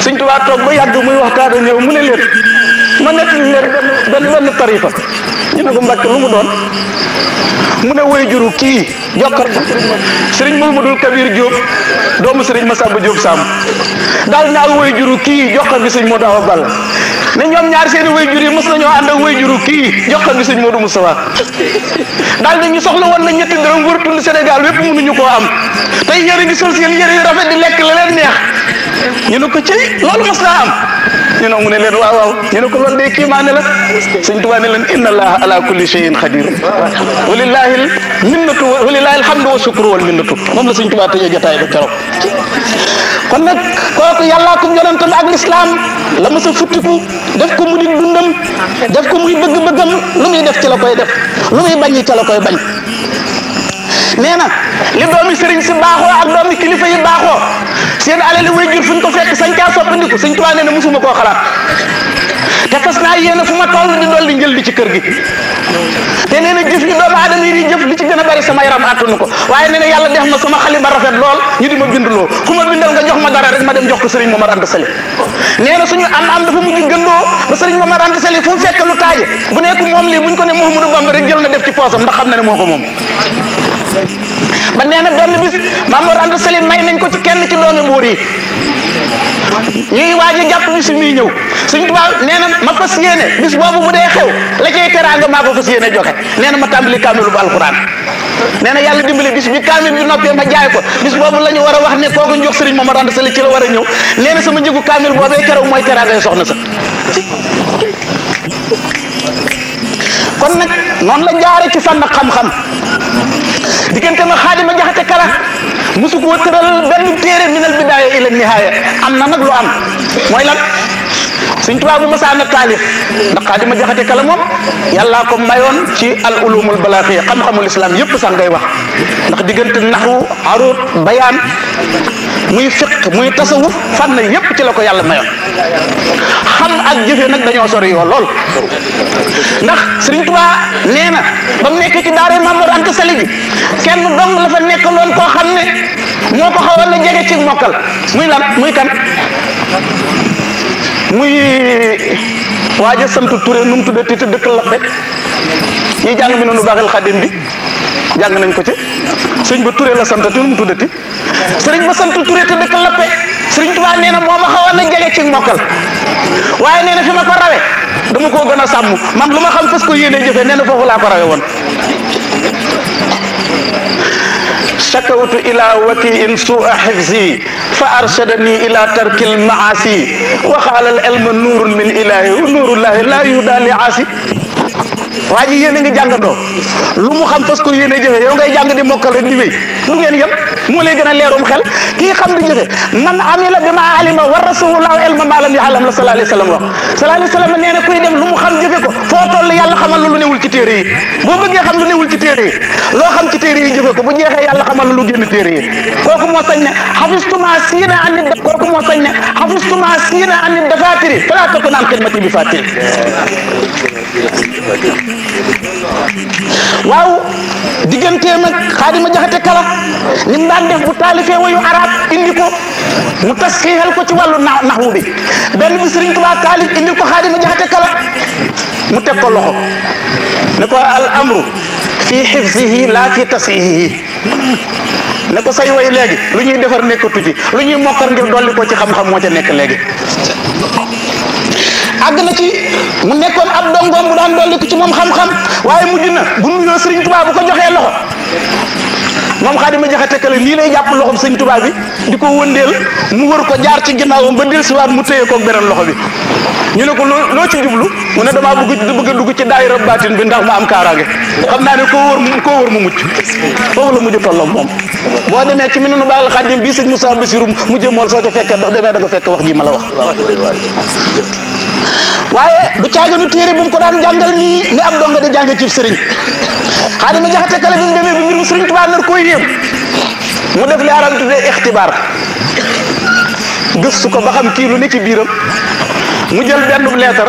Sëñ Tuubaa toog ba yàgg muy waxtaan ak ñëw mu ne leen ma nekk leen benn tarifa ñu ne ko Mbacke lu mu doon mu ne woy juru kii jokkar Sëriñ Mouhamadul Kabir Diop doomu Sëriñ Masamba Diop Samb daal naa woy juru kii jokkar bi Sëñ Modou Awa Balla ne ñoom ñaar seeni woy jur yi mos nañoo ànd ak woy juru kii jokkar bi Sëñ Modou Moustapha daal dañu soxla woon na ñetti dërëm wër tund Sénégal wépp mënuñu koo am tey yére ngi sol seen yére yu rafet di lekk la leen neex ñu ne ko ci loolu mos naa am ñu ne mu ne leen waaw ñu ne ko loolu de kiimaane la Sëñ Tuubaa ne leen inna allaha ala kulli shay'in qadir walillahi minnatu walillahi alhamdu wa shukru wal minnatu moom la Sëñ Tuubaa tëjee jotaay ba keroog kon nag kooku yàllaa ko yonentam ak lislaam la ma sa futtiku def ko mu di dundam def ko muy bëgg-bëggam lu muy def ci la koy def lu muy bañ ci la koy bañ nee na li doomi sëriñ si baaxoo ak doomi kilifa yi baaxoo seen alali way jur fu ñu ko fekk sañ caa soppandiku Sëñ Tuubaa nee na musuma koo xalaat te fas naa yéene fu ma toll di dolli njël di ci kër gi te nee na jëf yi doomu aadama yi di jëf li ci gën a bari sama yaram attunu ko waaye nee na yàlla def na sama xalima rafet lool ñu di ma bindloo ku ma bindal nga jox ma dara rek ma dem jox ko Serigne Momar Anta Sali nee na suñu am dafa mujj gëndoo ba Serigne Momar Anta Sali fu mu fekk lu taaje bu nekk moom lii buñ ko ne Mouhamadou Bamba rek jël na def ci poosam ndax xam na ne moo ko moom ba nee na benn bis Momar Anta Sali may nañ ko ci kenn ci doomi buur yi ñuy waaj a jàpp bis muy ñëw Sëñ Tuubaa nee na ma fas yéene bis boobu bu dee xew la cay teraanga maa ko fas yéene joxe nee na ma tàmbali kaamilu bu alquran nee na yàlla dimbali bis bi kaamil bi noppee ma jaay ko bis boobu la ñu war a wax ne kooku ñu jox Sëriñ Momar Anta Sali ci la war a ñëw nee na sama njëgu kaamil boobee keroog mooy teraanga soxna sa kon nag noonu la jaare ci fànn xam-xam diggante ma Xaadima Jaxate Kala musu koo tëral benn téere minal bidaaya ila nihaaya am na nag lu am mooy lan Sëñ Tuubaa bu masaana taalif ndax Xaadima Jaxate Kala moom yàllaa ko mayoon ci al ulumul balaaxiya xam-xamul islam yëpp sax ngay wax ndax diggante naxu aruut bayaan muy fiq muy tasawuf fànn yëpp ci la ko yàlla mayoon xam ak jëfe nag dañoo sori yoo lool ndax Sëriñ Tuubaa nee na ba mu nekk ci daara Maam Mor Anta Sali gi kenn dong la fa nekkaloon koo xam ne moo ko xawoon a jege ci mokkal muy lan muy kan muy waaja sant Touré nu mu tuddati te dëkk Lappe ñuy jàng mi noonu baaxel xadim bi jàng nañ ko ci sëñ ba Touré la sant te nu mu tuddati sëriñ ba sant Touré te dëkk Lappe Sëriñ Tuubaa nee na moo ma xawoon a jege ci mokkal waaye nee na fi ma ko rawe dama koo gën a sàmm man lu ma xam fas ko yéene jëfe nee na foofu laa ko rawe woon shakawtu ila wakiin su'a hifzi fa arshadani ila tarkil maasi wa qaala al ilmu nuurun min ilahi wa nuurullahi la yuhda li aasi waa ji yéen a ngi jàngandoo lu mu xam fas ko yéene jëfe yow ngay jàng di mokkal rek di wéy lu ngeen yem moo lay gën a leerum xel kii xam di jëfe man amila bi ma alima wa rasulullahu ilma ma lam ya'lam la sallallahu alayhi wa sallam wax sallallahu alayhi wa sallam nee na kuy dem lu mu xam jëfe ko foo toll yàlla xamal lu newul ci téere yi boo bëggee xam lu newul ci téere yi loo xam ci téere yi jëfe ko bu jeexee yàlla xamal lu génn téere yi kooku moo sañ ne xafistuma siina anit kooku moo sañ ne xafistuma siina anit dafatiri fala takun an xidmati bi fatiri waaw digganteem ak Xaadima Jaxate Kala ni mu daan def bu taalifee wayu arab indi ko mu tasxiixal ko ci wàllu naxwu bi benn bi Sëriñ Tuubaa taalif indi ko Xaadima Jaxate Kala mu teg ko loxo ne ko al amru fi xifzihi laa fi tasihihi ne ko say way léegi lu ñuy defar nekkatu ci lu ñuy mokkar ngir dolli ko ci xam-xam moo ca nekk léegi àgg na ci mu nekkoon ab dongoom bu daan dolli ko ci moom xam-xam waaye mujj na bu nuyoo Sëriñ Tuubaa bu ko joxee loxo moom Xaadima Jaxate Kala nii lay jàpp loxoom Sëriñ Tuubaa bi di ko wëndeel mu wër ko jaar ci ginnaawam ba dellusiwaat mu téye koog beneen loxo bi ñu ne ko loo ci jublu mu ne damaa bëgg a dugg ci daayira baatin bi ndax ma am kaaraange xam naa ne koo wër mu mucc foofu la mujj tolloog moom boo demee ci Minanu Baaxil Xaadim bii sëñ Moussa Bassirou mu jëmool soo ca fekkee ndax demee da nga fekk wax ji ma la wax waaye du caaginu téere bu mu ko daan jàngal nii ni ab donga di jàng ci sëriñ Xaadima Jaxate Kala bi mu demee bi mbirum Sëriñ Tuubaa nar koy yéem mu def li arab tuddee ixtibaar gëstu ko ba xam kii lu ne ci biiram mu jël benn leetar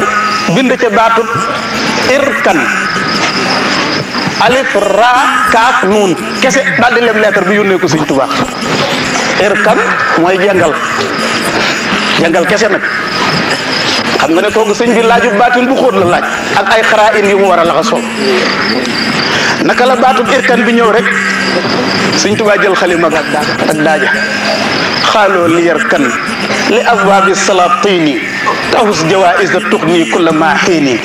bind ca baatub irkan alif ra kaaf nuun kese daal di lem leetar bi yónnee ko Sëriñ Tuubaa irkan mooy jàngal kese nag xam nga ne kooku sëñ bi laaju baatin bu xóot la laaj ak ay xaraa'in yu mu war a laxasoo naka la baatub irkan bi ñëw rek Sëñ Tuubaa jël xalima ak daaja xaaloo li yarkan li abwaabi salatini tahus jawaïsa tuxni kulla ma xiini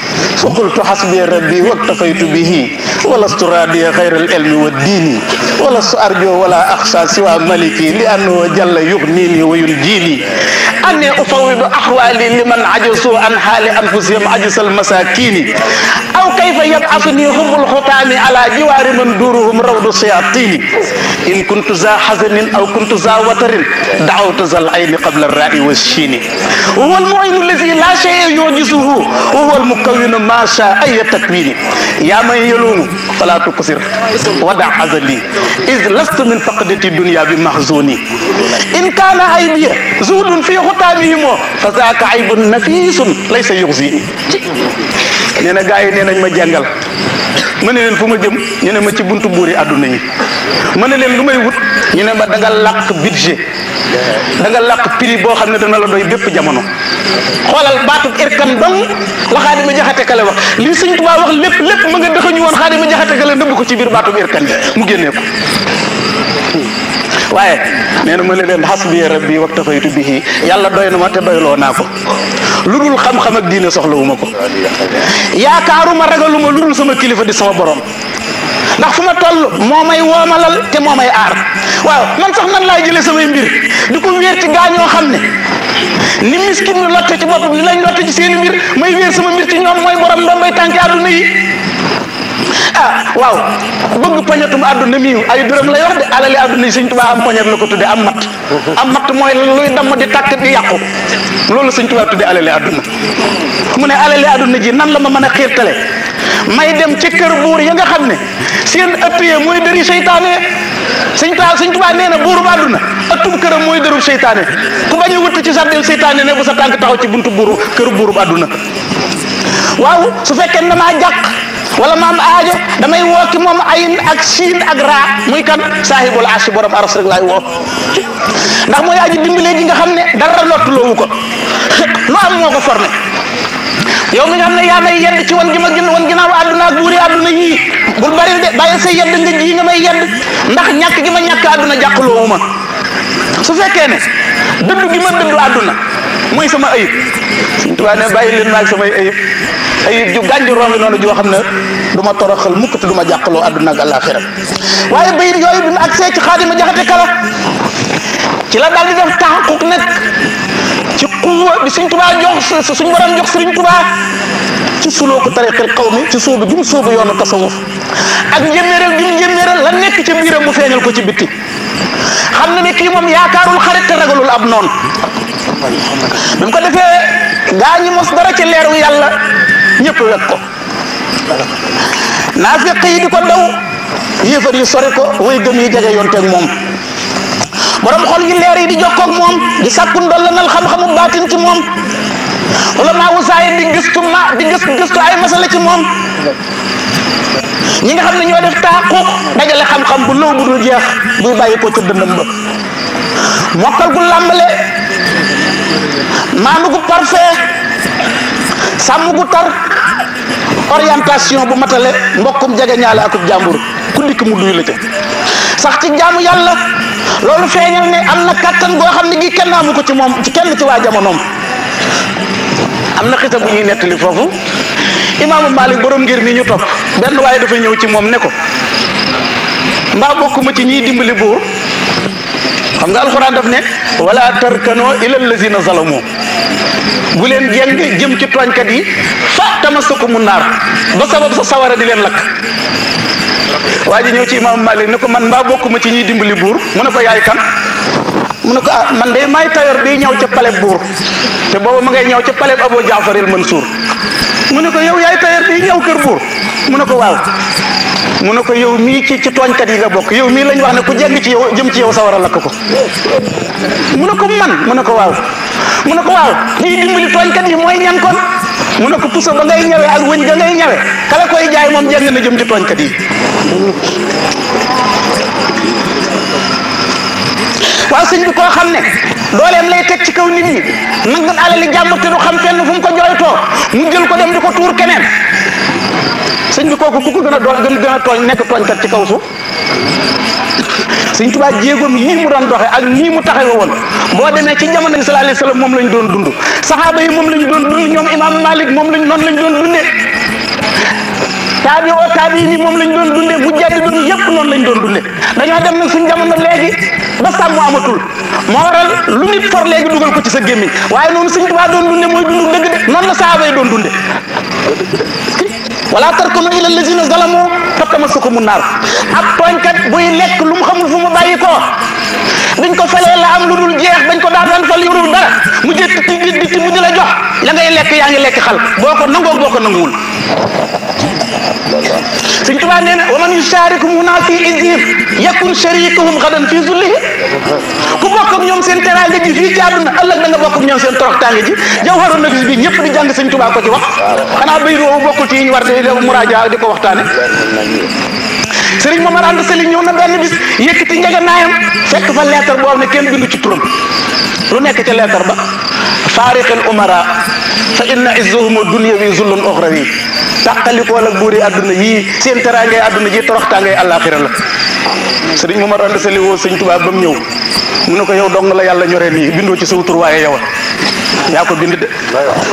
fa qultu xasbi rabbi waktafaytu bihi walastu raadiya xayra al ilmi wa diini walastu arjo wala axsa siwa maliki li annahu jalla yuxnini wa yunjini anni ufawidu axwaali liman ajasu an xaali anfusihim ajsal masakini aw kayfa yabasuni hubbul xutaami ala jiwaari man duruhum rawdu sayatini in kuntu za hazanin aw kuntu za watarin da'awtu zal ayni qabla ar-ra'i wash-shini wa huwa al-mu'inu alladhi la shay'a yujizuhu wa huwa al-mukawwinu ma sha'a ay takwini ya man yalumu fala tuqsir wada' hazali iz lastu min faqdati dunya bi mahzuni in kana aybiya zulun fi khutamihim fa zaaka aybun nafisun laysa yughzini. nee na gaa yi nee nañ ma jàngal ma ne leen fu ma jëm ñu ne ma ci buntu buuri àdduna yi ma ne leen lu may wut ñu ne ma da nga làq budget da nga làq prix boo xam ne dana la doy bépp jamono. xoolal baatub irkan dong la Xaadima Jaxate Kala wax li Sëñ Tuubaa wax lépp ma nga dëxañu woon Xaadima Jaxate Kala nëbb ko ci biir baatub irkan bi mu génnee ko. waaye nee na ma ne leen hasbi rabbi waktafaytu bihi yàlla doy na ma te doyloo naa ko lu dul xam-xam ak diine soxlawuma ko yaakaaruma ragaluma lu dul sama kilifa di sama borom ndax fu ma toll moo may woomalal te moo may aar. waaw man sax nan laay jëlee samay mbir di ko wéer ci gaañoo xam ne ni miskin ñu lotte ci boppam li lañ lotte ci seen mbir may wéer sama mbir ci ñoom mooy borom ndombay tànki àdduna yi. waaw bëgg poñetum àdduna mi ay dërëm lay wax de alali àdduna yi Sëñ Tuubaa am poñet la ko tudde am matt mooy luy damm di tàkk di yàqu loolu Sëñ Tuubaa tudde alali àdduna. mu ne alali àdduna ji nan la ma mën a xiirtale may dem ci kër buur ya nga xam ne seen ëtt ya mooy dëri seytaane. Sëñ Tuubaa nee na buurub àdduna ëttub këram mooy dërub seytaane ku bañ a wut ci sardel seytaane ne bu sa tànk taxaw ci buntu kër buurub àdduna. waaw su fekkee ne damaa jàq wala ma am aajo damay woo ki moom ayin ak siin ak raa muy kan saahibul arshi borom aras rek laay woo ndax mooy aji dimbalee ji nga xam ne dara lottuloowu ko lu am moo ko formé. yow mi nga xam ne yaa may yedd ci wan gi ma wan ginnaaw àdduna ak buuri àdduna yii bul bari de bàyyi sa yedd nga ji nga may yedd ndax ñàkk gi ma ñàkk àdduna jàqloowu ma. su fekkee ne dëddu gi ma dëddu àdduna mooy sama ayib Sëñ Tuubaa ne bàyyi leen maag samay ayib ju gànju roongi noonu joo xam ne du ma toroxal mukk te du ma jàqloo àdduna ak àllaaxira. waaye bayit yooyu bi mu agsee ci Xaadima Jaxate Kala ci la daal di def taxaquq nag ci quwwa bi Sëñ Tuubaa jox suñu borom jox Sëriñ Tuubaa ci suloo ko tariqil qawmi ci sóobu gi mu sóobu yoonu tasawuf ak njëmméeral gi mu njëmméeral la nekk ci biiram mu feeñal ko ci bitti xam na ne kii moom yaakaarul xarit te ragalul ab noonu. bi mu ko defee gaa ñi mos dara ci leeru yàlla ñëpp wekk ko naafiq yi di ko daw yéefar yi sori ko way gëm yi jege yoon teeg moom borom xol yi leer yi di jokkoog moom di sàkku ndollanal xam-xamu baatin ci moom ulama wusaay di gëstu ay masala ci moom ñi nga xam ne ñoo def taaquq dajale xam-xam bu lëw bu dul jeex buy bàyyi ko ci dëndam ba mokkal gu làmbale maanu gu parfait sàmm gu tar orientation bu matale mbokkum jege ñaale akub jàmbur ku dikk mu duy la ca sax ci jaamu yàlla loolu feeñal ne am na kattan goo xam ne gi kenn amu ko ci moom ci kenn ci waa jamonoom. am na xisa bu ñuy nettali foofu imaamu Malik borom ngir mi ñu topp benn waaye dafa ñëw ci moom ne ko mbaa bokkuma ci ñiy dimbali buur xam nga alxuraan daf ne wala tarkanoo ilal lazina zalamu bu leen jeng jëm ci tooñkat yi fa tamasakumu naar ba sabab sa sawara di leen lakk. waa ji ñëw ci imaamu Malik ne ko man mbaa bokkuma ci ñiy dimbali buur mu ne ko yaay kan mu ne ko man de maay tayor bi ñëw ca paleb buur te boobu ma ngay ñëw ca paleb Abu Jaafaril Mansuur mu ne ko yow yaay tayor bi ñëw kër buur mu ne ko waaw mu ne ko yow mii ci tooñkat yi nga bokk yow mii lañ wax ne ku jeng ci yow jëm ci yow sawara lakk ko mu ne ko man mu ne ko waaw mu ne ko waaw ñiy dimbali tooñkat yi mooy ñan kon mu ne ko puso ba ngay ñëwee ak wëñ ga ngay ñëwee kala koy jaay moom jeng na jëm ci tooñkat yi. waaw sëñ bi koo xam ne dooleem lay teg ci kaw nit ñi nangu alali jàmbur te du xam fenn fu mu ko jooytoo mu jël ko dem di ko tuur keneen sëñ bi kooku ku ko gën a tooñ nekk tooñkat ci kaw suuf. Sëñ Tuubaa jéegoom yii mu doon doxe ak nii mu taxawe woon boo demee ci jamono bi sallallahu alayhi wa sallam moom lañ doon dund saxaaba yi moom lañ doon dund ñoom imam Malik moom lañ noonu lañ doon dundee taabi ni moom lañ doon dundee bu jaddi doon yëpp noonu lañ doon dundee dañoo dem nag suñ jamono léegi ba sàmm amatul moo waral lu nit for léegi dugal ko ci sa gémmiñ waaye noonu Sëñ Tuubaa doon dundee mooy dundu dëgg de noonu la saxaaba yi doon dundee wala tarkunu ila allazina zalamu fatamassakumun naar ab tooñkat buy lekk lu mu xamul fu mu bàyyi ko biñ ko falee la am lu dul jeex bañ ko daan fal yorul dara mu jëtt di mu di la jox la ngay lekk yaa ngi lekk xal boo ko nangoo boo ko nanguwul Sëñ Tuubaa nee na wa man yusharikum huna fi izihim yakun sharikuhum gadan fi zullihi ku bokk ak ñoom seen teraanga ji fii ci àdduna ëllëg da nga bokk ak ñoom seen toroxtaange ji Jawharun Nafis bi ñëpp di jàng Sëñ Tuubaa ko ci wax xanaa bay roobu bokkul ci yi ñu war di muraaja di ko waxtaane Sëriñ Momar Anta Sali ñëw na benn bis yëkkati njëganaayam fekk fa lettre boo xam ne kenn bindu ci turam lu nekk ca lettre ba faariqil umara fa inna izzuhum dunyawi zullun uxrawi tàqalikoo ak buuri àdduna yii seen teraangay àdduna ji toroxtaangay àllaaxira la Sëriñ Momar Anta Sali woo Sëñ Tuubaa ba mu ñëw mu ne ko yow dong la yàlla ñoree nii bindoo ci saw tur waaye yow yaa ko bind de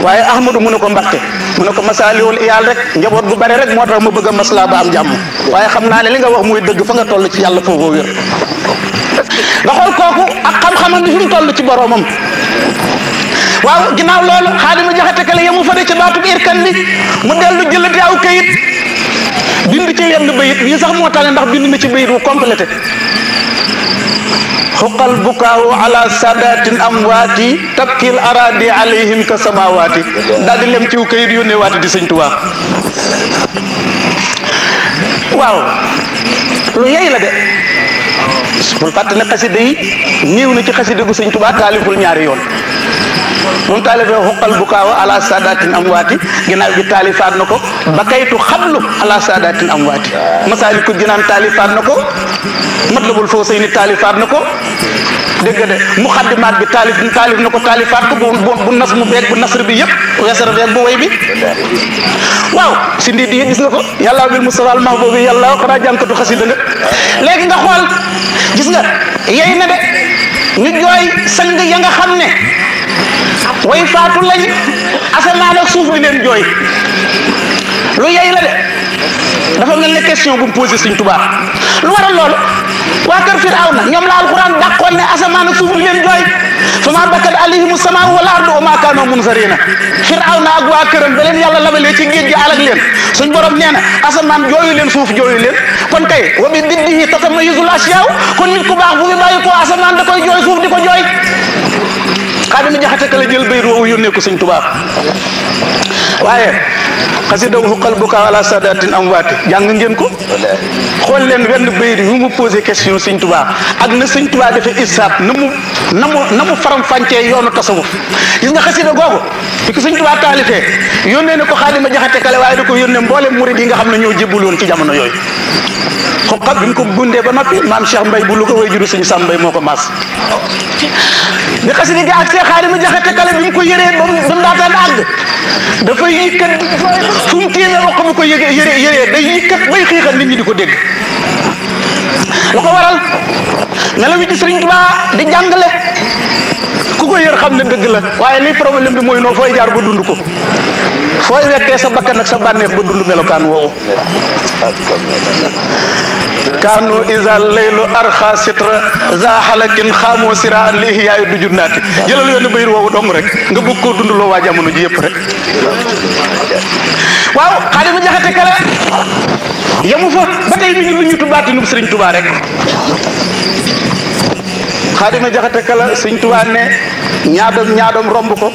waaye Ahmadu mu ne ko Mbàkke mu ne ko masaaliwul iyaal rek njaboot bu bare rek moo tax ma bëgg a maslaa ba am jàmm waaye xam naa ne li nga wax muy dëgg fa nga toll ci yàlla foofoo wér nga xool kooku ak xam-xamam bi fi mu toll ci boroomam waaw ginnaaw loolu Xaadima Jaxate Kala yemu fa de ca baatub irkan bi mu dellu jëlati aw kayit bind ci yenn bayit yi sax moo tax ndax bind na ci bayit wu complété xuqal bukaawu ala sadatin amwaati tabkil aradi alayhim ka samawaati daal di lem ciw kayit yónnee waati di Sëñ Tuubaa waaw lu yey la de bul fàtte ne xasida yi ñëw na ci xasida gu Sëñ Tuubaa taaliful ñaari yoon moom taalifee xuqal bukaawu ala sadatin amwaati ginnaaw gi taalifaat na ko bakaytu xablu ala sadatin amwaati Masaalikul Jinaan taalifaat na ko Matlabul Fawzayni taalifaat na ko dégg nga de muqaddimaat bi taalif na ko taalifaat ko bu nas mu beeg bu nasr bi yëpp wesar beeg bu way bi waaw si ndi di gis nga ko yàlla bil Mustafa al mahbubi yàlla xanaa jànkatu xasida nga léegi nga xool gis nga yey na de ñu jooy sang ya nga xam ne way faatu lañ asamaan ak suuf di leen jooy lu yey la de dafa mel ne question bu mu posé Sëñ Tuubaa lu waral loolu waa kër Firawna ñoom la alquran dàqoon ne asamaan ak suuf di leen jooy fa maa bakat alayhimu samaa wal ardu wa maa kaanu munzariina Firawna ak waa këram da leen yàlla labalee ci géej gi alag leen suñ borom nee na asamaan jooyu leen suuf jooyu leen kon kay wa bi diddihi tatamayyazul ashyaaw kon nit ku baax bu ngi bàyyi ko asamaan da koy jooy suuf di ko jooy Xaadima Jaxate Kala jël bayit woowu yónnee ko Sëñ Tuubaa waaye xasida xuqal bukaa ala sadatin amwaati jàng ngeen ko xool leen wenn bayit yu mu posé question Sëñ Tuubaa ak na Sëñ Tuubaa defee isaab na mu faram fàncee yoonu tasawuf gis nga xasida googu bi ko Sëñ Tuubaa taalifee yónnee na ko Xaadima Jaxate Kala waaye da ko yónnee mboolem murid yi nga xam ne ñoo jébbuloon ci jamono yooyu xoqab bi ñu ko bundee ba noppi maam Cheikh Mbay bu Louga way juru Sëñ Sam Mbay moo ko maas bi xasida gi ak see Xaadima Jaxate Kala bi mu ko yëree ba mu daataan àgg dafay yëkkat fu mu téene wax bu ko yëree day yëkkat bay xiixal nit ñi di ko dégg lu ko waral melo wi ci Sëriñ Tuubaa di jàngale ku ko yër xam ne dëgg la waaye li problème bi mooy noo fooy jaar ba dund ko fooy wettee sa bakkan ak sa bànneex ba dund melokaan woowu kaanu isa laylu arxa sitra za xalakin xaamoo sira li ihyaayu du junnaati jëlal yoon bayir woowu dong rek nga bëgg koo dundloo waa jamono ji yëpp rek waaw Xaadima Jaxate Kala yemu fa ba tey mi ngi lu ñu tubaatinu Sëriñ Tuubaa rek Xaadima Jaxate Kala Sëriñ Tuubaa ne ñaadoom romb ko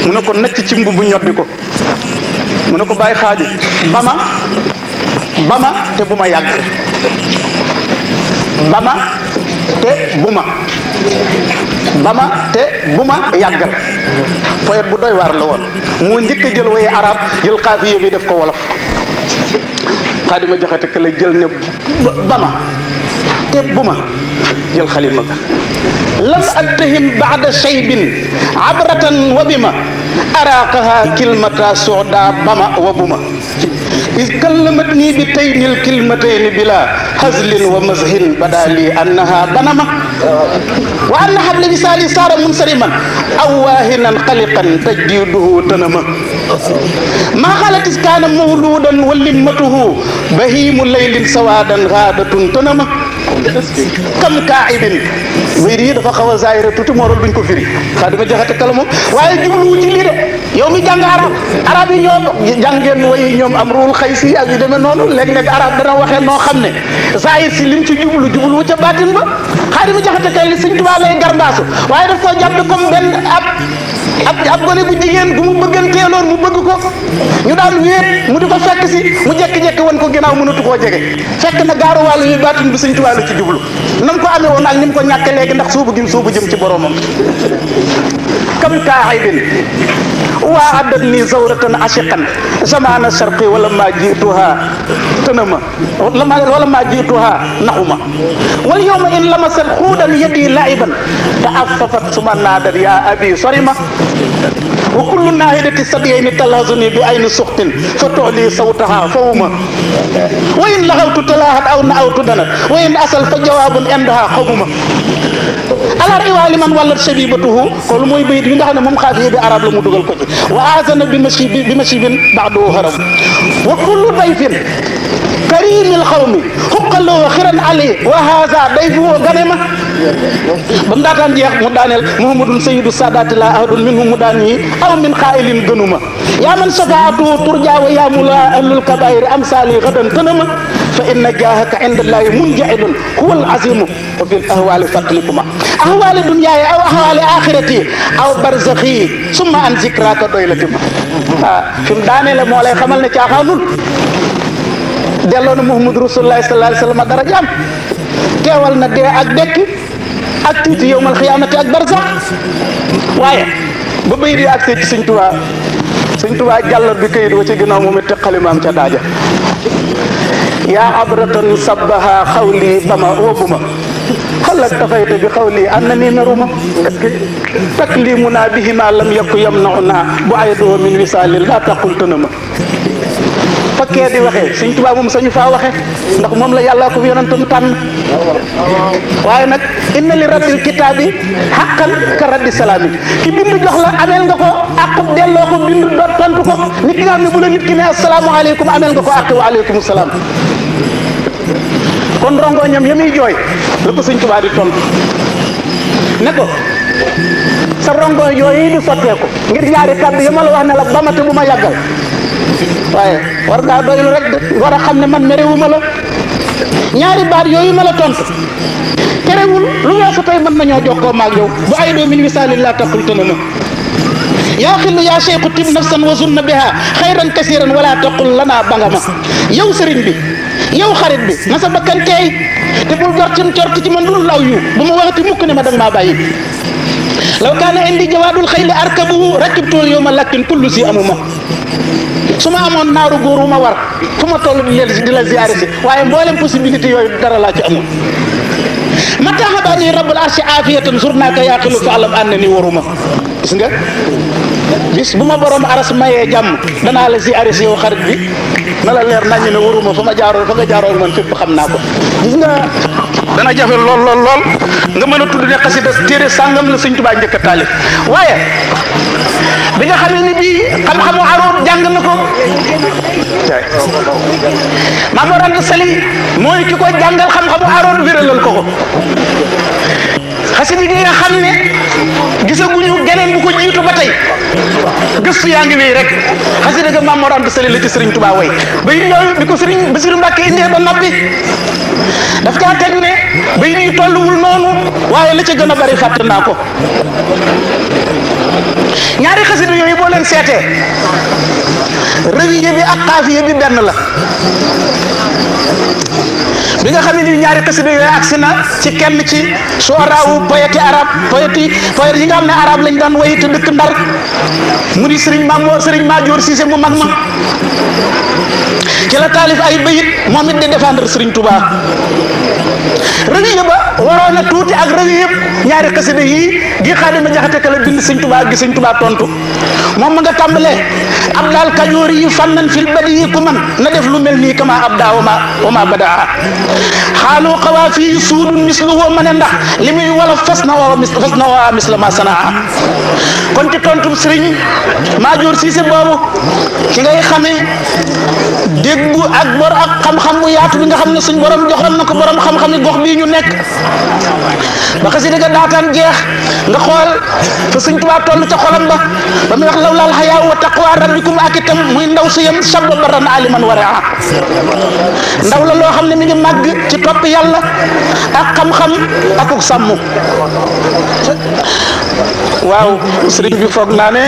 mu ne ko necc ci mbubb ñoddi ko mu ne ko bàyyi xaadi bama te bu ma yàgg bama te bu ma yàggal poète bu doy waar la woon moo njëkk a jël waye arab jël xaafiye bi def ko wolof Xaadima Jaxate Kala jël ne bama te bu ma jël xalima ga lam attahim baada shaybin abratan wa bima araqaha kilmata soda bama wa buma is kallamatni bi taynil kilmatayni bila hazlin wa mazhin badali annaha banama wa anna habla misali sara munsariman aw wahinan qaliqan tajdiduhu tanama ma khalat iskana mawludan wa limmatuhu bahimu laylin sawadan ghadatun tanama kam kaa'ibin bayit yi dafa xaw a zaahira tuuti moo doon buñ ko firi Xaadima Jaxate Kala moom waaye jubluwu ci lii de yow mi jàng arab yi ñoom jàngeen way ñoom am ruul xëy si ak yu demee noonu léeg-léeg arab dana waxee noo xam ne zaahir si lim ci jublu ca baatin ba Xaadima Jaxate Kala li Sëñ Tuubaa lay gardaasu waaye daf koo jàppe comme benn ab gone bu jigéen gu mu bëgganteeloon mu bëgg ko ñu daan wéet mu di ko fekk si mu jekki-jekki wan ko ginnaaw mënatu koo jege fekk na gaaru wàllu yi baatin bi Sëñ Tuubaa la ci jublu nam ko amee woon ak ni mu ko ñàkke léegi ndax suubu gim suubu jëm ci boromam kam kaa'ibin waa addat nii zawratan ashiqan zamana sharqi wala ma jiituha tënama wala ma jiituha naxuma wal yawma in lamasat xuudan yadi laiban te affafat suma naadat ya abi sorima wa kullu naahidati sadiyayni talazuni bi ayni suxtin fa toxli sawtaha fawuma wa in laxawtu talaahat aw naawtu danat wa in asal fa jawaabun indaha xawuma alar iwaali man wallat shabibatuhu ko lu mooy bayit bi nga xam ne moom xaafiye bi arab la mu dugal ko ci wa azana bi mashibin ba'dahu haram wa kullu dayfin karimil xawmi xuqaloo xiran ali wa haza dayfuhu ganema ba mu daataan jeex mu daaneel muhammadun sayyidu saadaati la ahadun minhum mu daan yi aw min xaa'ilin gënuma yaa man shafaatuhu turja wa yaa mula ahlul kabairi amsali gadan tënama fa inna jaahaka inda allahi munjaidun huwa al azimu wa fil ahwali fadlikuma ahwali dunyaaya aw ahwali axirati aw barzakhi summa an zikraka doylatima fi mu daanele moo lay xamal ne caaxaanul delloo na Muhammadu Rasulullahi sallallahu alayhi wa sallam darajaam teewal na dee ak dekk ak tiiti yowmal xiyaamati ak barzax waaye ba bay di agsee ci Sëñ Tuubaa jàllar bi kayit wa ci ginnaaw moom it te xalimaam ca daaja yaa abratan sabbaha xawli bama wobuma xalak tafayta bi xawli annani naruma taklimuna bihima lam yakku yamnauna bu ayduhu min wisalin la taqul tënama fakkee di waxee Sëñ Tuubaa moom sañu faa waxe ndax moom la yàlla ko yonentam tànn waaye nag inna li rabbil kitaabi xaqan ka raddi salaami ki bind jox la ameel nga ko àq delloo ko bind tontu ko nit ki nga xam ne bu la nit ki ne asalaamaaleykum ameel nga ko àq wa aleykum salaam kon rongoñam ya muy jooy la ko Sëñ Tuubaa di tontu ne ko sa rongoñ yooyu di sotteeku ngir ñaari kàddu ya ma la wax ne la bamate bu ma yàggal waaye war ngaa doylu rek war a xam ne man merewuma la ñaari baat yooyu ma la tontu terewul lu weesu tey mën nañoo jokkoo maag yow bu ay doo min wisalin laa taqul tënama yaa xillu yaa cheikhu tib nafsan wa zunna biha xayran kasiran wala taqul lana bangama yow sëriñ bi yow xarit bi na sa bakkan teey te bul jort ci man dul law yu bu ma waxati mukk ne ma danga maa bàyyi law kaana indi jawaadul xayli arkabuhu rakibtul yowma lakkin kullu si amuma su ma amoon naaru góor wu ma war fu ma toll di la ziyaare si waaye mboolem possibilité yooyu dara laa ci amul mata habani rabbul arshi afiyatan surnaaka yaqilu fa alam anna ni waruma gis nga bis bu ma borom aras mayee jàmm danaa la ziyaare si yow xarit bi na la leer nañu ne waruma fa nga jaaroo man fépp xam naa ko gis nga dana jafe lool nga mën a tudd ne xasida téere sàngam la Sëñ Tuubaa njëkk a taalif waaye bi nga xamee ni bii xam-xamu aroot jàng na ko Maam Mor Anta Sali mooy ki ko jàngal xam-xamu aroot wéralal ko xasida gi nga xam ne gisaguñu geneen bu ko jiitu ba tey gëstu yaa ngi wéy rek xasida ga Maam Mor Anta Sali la ci Sëriñ Tuubaa way bay ñooyu bi ko Sëriñ Basiru Mbàkke indee ba noppi daf caa teg ne bay ñuy tolluwul noonu waaye la ca gën a bari fàtte naa ko ñaari xasida yooyu boo leen seetee rawiye bi ak xaafiye bi benn la bi nga xam ne ni ñaari xasida yooyu agsi na ci kenn ci sooraawu poète yi nga xam ne arab lañ daan way te dëkk Ndar mu di Sëriñ Maajoor Siise mu mag ma ci la taalif ay bayit moom it di défendre Sëriñ Tuubaa rawiye ba waroon na tuuti ak rawiye ñaari xasida yi gi Xaadima Jaxate Kala bind Sëriñ Tuubaa Tuubaa gi Sëñ Tuubaa tontu moom ma nga tàmbalee ab daal kajoor yi fannan fil badi yi ku man na def lu mel nii kama ab daa wama badaa xaalu xawaa fii suudun misluhu ma ne ndax li muy wala fas na waa misla ma sanaa kon ci tontu Sëriñ Maajoor Siise boobu ci ngay xamee déggu ak bor ak xam-xam bu yaatu bi nga xam ne suñ borom joxoon na ko borom xam-xam yi gox bii ñu nekk ba xasida ga daataan jeex nga xool fa Sëñ Tuubaa toll ca xolam ba muy wax lawlaal xayaa wa taqwa rabbikum ak itam muy ndaw su yem sabba baran aliman waraa ndaw la loo xam ne mi ngi màgg ci topp yàlla ak xam-xam akuk sàmm waaw sëriñ bi foog naa ne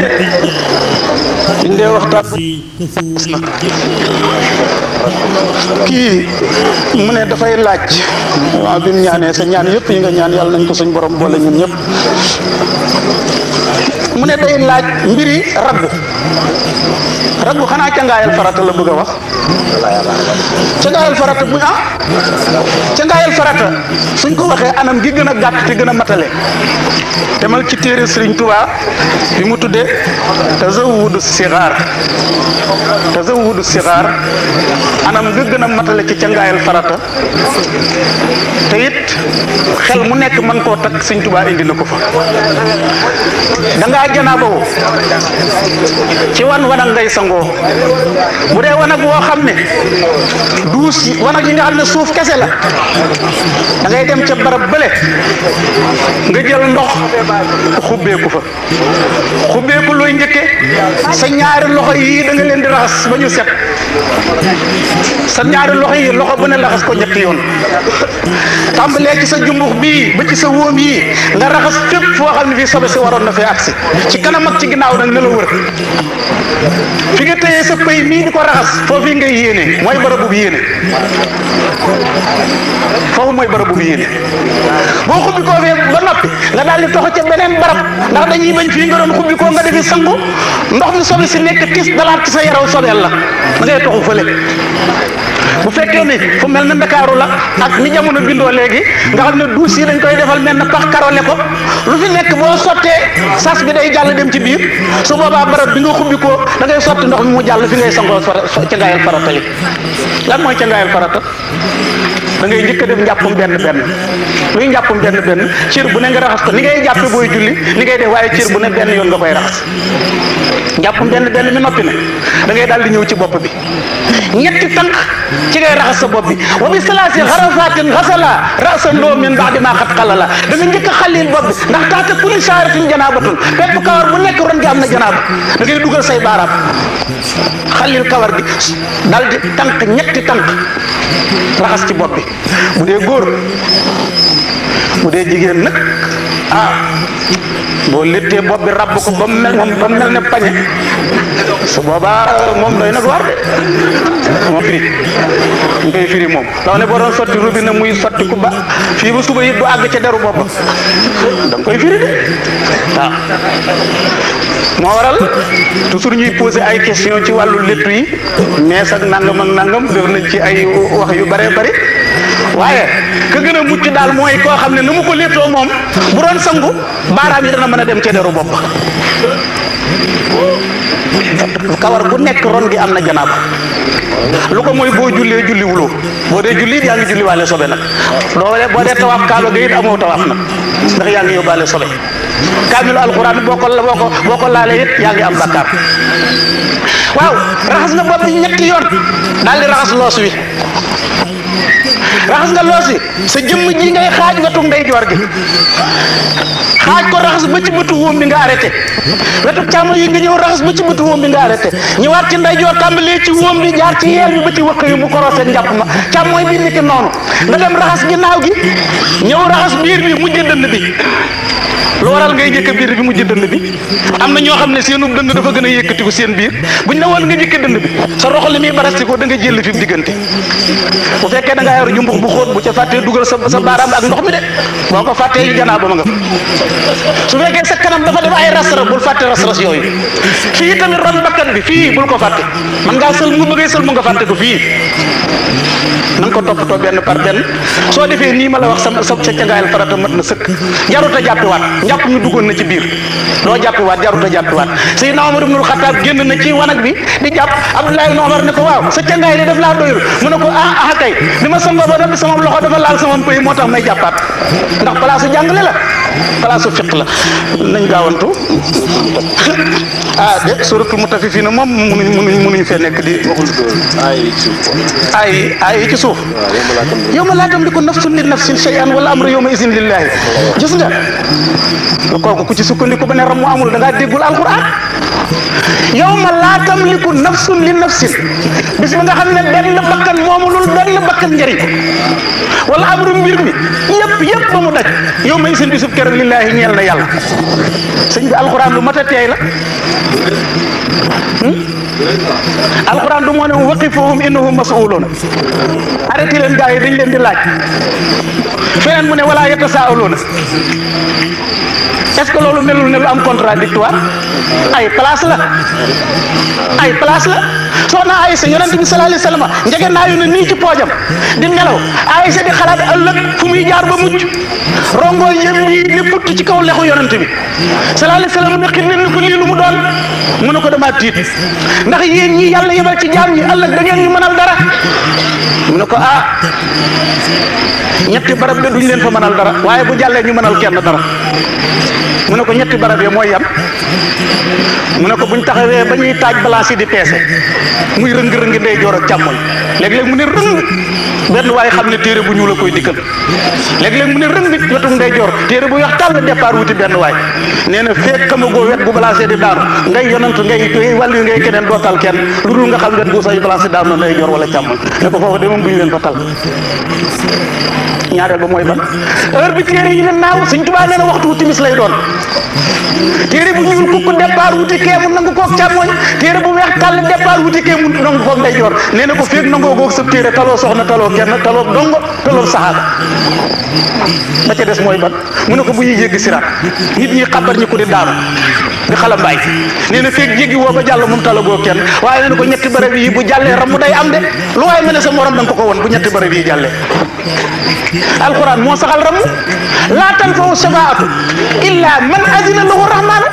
liñ dee waxtaan kii mu ne dafay laaj waaw bi mu ñaanee sa ñaan yëpp yi nga ñaan yàlla nañ ko suñ borom boole ñun ñëpp mu ne day laaj mbiri raggu xanaa cangaayal farata la bëgg a wax cangaayal farata bu cangaayal farata suñ ko waxee anam gi gën a gàtt te gën a matale demal ci téere Sëriñ Tuubaa bi mu tuddee tazawudu sixaar anam gi gën a matale ci cangaayal farata te it xel mu nekk mën koo takk Sëriñ Tuubaa indi na ko fa dangaa janaaba wu ci wanag ngay sangoo bu dee wanag woo xam ne duus wanag yi nga xam ne suuf kese la da ngay dem ca barab bële nga jël ndox xubbeeku fa xubbeeku looy njëkke sa ñaari loxo yi da nga leen di raxas ba ñu set sa ñaari loxo yi loxo bu ne raxas ko ñetti yoon tàmbalee ci sa jumbux bii ba ci sa wóom yi nga raxas fépp foo xam ne fii sobe si waroon na fee agsi ci kanam ak ci ginnaaw nag ne la wër fi nga téye sa pëy mii di ko raxas foofu ngay yéene mooy barabu bi yéene foofu mooy barabu bi yéene boo xubbi koo fee ba noppi nga daal di toxo ca beneen barab ndax dañuy bañ fii nga doon xubbi koo nga defi sangu ndox mi sobe si nekk tis dalaat ci sa yaraw sobeel la da ngay toxu fële bu fekkee ni fu mel ne Ndakaaru la ak ni jamono bindoo léegi nga xam ne duus yi dañ koy defal mel na pax karole ko lu fi nekk boo sottee sas bi day jàll dem ci biir su boobaa barab bi nga xubbi ko da ngay sotti ndox mi mu jàll fi ngay sangoo ca ngaayal farata yi lan mooy ca ngaayal farata da ngay njëkk a def njàppum benn luy njàppum benn cër bu ne nga raxas ko ni ngay jàppe booy julli ni ngay def waaye cër bu ne benn yoon nga koy raxas njàppum benn mi noppi ne da ngay daal di ñëw ci bopp bi ñetti tànk ci ngay raxas sa bopp bi wa bi salaasi xarafatin xasala rasan loo min baadi maa xat xalala da nga njëkk a xalil bopp bi ndax taxte kulli saaratin janaabatun pepp kawar bu nekk ron gi am na janaaba da ngay dugal say baaraam xalil kawar gi dal di tànk ñetti tànk raxas ci bopp bi bu dee góor bu dee jigéen nag boo léttee bopp bi rabb ko ba mu mel ne pañe su boobaa moom doy na war de moom firi ñu koy firi moom dafa ne boo doon sotti robinet muy sotti ku ba fii ba suba it du àgg ca deru boppam da nga koy firi de waaw moo waral toujours ñuy poser ay question ci wàllu léttu yi mees ak nangam def nañ ci ay wax yu bare bari waaye ka gën a mucc daal mooy koo xam ne nu mu ko léttoo moom bu doon sangu baaraam yi dana mën a dem ca deru bopp kawar bu nekk ron gi am na janaaba lu ko mooy boo jullee julli wuloo boo dee julli yaa ngi julli waale sobe nag boo dee tawaaf kaaba ga it amoo tawaaf nag ndax yaa ngi yóbbaale sobe kaamilu alxuraan boo ko laalee it yaa ngi am bakkaar waaw raxas nga bopp bi ñetti yoon daal di raxas loos wi raxas nga loos wi sa jëmm ji ngay xaaj wetu ndeyjoor gi xaaj ko raxas ba ci bëtu wóom bi nga arrêté wetu càmmoñ yi nga ñëw raxas ba ci bëtu wóom bi nga arrêté ñëwaat ci ndeyjoor tàmbalee ci wóom bi jaar ci yeel bi ba ci wëkk yi bu korosé njàpp ma càmmoñ bi niki noonu nga dem raxas ginnaaw gi ñëw raxas biir bi mujj dënd bi lu waral ngay njëkk biir bi mujj dënd bi am na ñoo xam ne seenu dënd dafa gën a yëkkatiku seen biir buñ la woon nga njëkk dënd bi sa roxo li muy barastikoo da nga jël fi mu diggante bu fekkee da ngaa yor jumbux bu xóot bu ca fàttee dugal sa baaraam ak ndox mi de boo ko fàttee janaaba ma nga su fekkee sa kanam dafa def ay rasra bul fàtte rasras yooyu fii tamit ron bakkan bi fii bul ko fàtte man ngaa sël mu bëggee sël mu nga fàtte ko fii na nga ko toppatoo benn par benn soo defee nii ma la wax sa cangaayal farata mat na sëkk jarut a jàppiwaat njàpp mi duggoon na ci biir doo jàppiwaat jarut a jàppiwaat Seydina Omar ibnul Xattaab génn na ci wanag bi di jàpp Abdullah ibn Omar ne ko waaw sa cangaay li daf laa doyul mu ne ko kay li ma sangoo ba noppi sama loxo dafa laal sama pëy moo tax may jàppaat ndax palaasu jàngale la palaasu fiq la nañ gaawantu de suratul mutaffifina moom munuñ fee nekk di ay ci suuf yawma laa tamliku nafsun li nafsin shay'an wal amru yawma izin lillahi gis nga kooku ku ci sukkandiku ba ne ram mu amul da ngaa déggul alquran yawma laa tamliku nafsun li nafsin bis ba nga xam ne benn bakkan moomulul benn bakkan njëriñ wala amru mbir mi yëpp ba mu daj yawma izin bisub keroog lillahi ñeel na yàlla sëñ bi alquran lu mat a teey la alquran du moo ne waqifuhum innahum mas'uluna arrêté leen gars yi dañ leen di laaj feneen mu ne wala yatasaaluna est-ce que loolu melul ne lu am contradictoire ay place la soxna Aysa yonent bi sallallahu alayhi wasallam njege naa yu ne nii ci poojam di nelaw Aysa di xalaat ëllëg fu muy jaar ba mucc rongo yëm yi di putt ci kaw lexu yonent bi sallallahu alayhi wasallam ne xit ne ko lii lu mu doon mu ne ko dama tiit ndax yéen ñi yàlla yebal ci jaam ñi ëllëg da ngeen ñu mënal dara mu ne ko ñetti barab de duñ leen fa mënal dara waaye bu jàllee ñu mënal kenn dara mu ne ko ñetti barab yi mooy yam mu ne ko buñ taxawee ba ñuy taaj balance yi di peese muy rëng-rëngi ndeyjoor ak càmmoñ léeg-léeg mu ne rëng benn waaye xam ne téere bu ñuul la koy dikkal léeg-léeg mu ne rëng nit wetu ndeyjoor téere bu wax tàll départ wuti benn waay nee na feek xamagoo wet bu balance di daanu ngay yonant ngay wàllu ngay keneen doo tal kenn lu dul nga xam wet bu say balance daanu na ndeyjoor wala càmmoñ ne ko foofu de moom duñu leen fa tal ñaareel ba mooy ban heure bi téere yi ne naaw Sëñ Tuubaa nee na waxtu timis lay doon téere bu ñuul kukk départ wuti kee mu nangu koog càmmoñ téere bu weex tàll départ wuti kee mu nangu koog ndeyjoor nee na ko feeg nangoo goog sa téere taloo soxna taloo kenn taloo dongo taloo saxaaba ba ca des mooy ban mu ne ko bu ñuy jéggi siraat nit ñi xabar ñi ko di daanu di xala mbaay nee na feeg jéggi woo ba jàll moom talagoo kenn waaye nee na ko ñetti barab yi bu jàllee ram mu day am de lu waaye mel ne sa morom da nga ko won bu ñetti barab yi jàllee alquran moo saxal ramu laa tanfa'u shafaa'atu illa man azina lahu rahmaan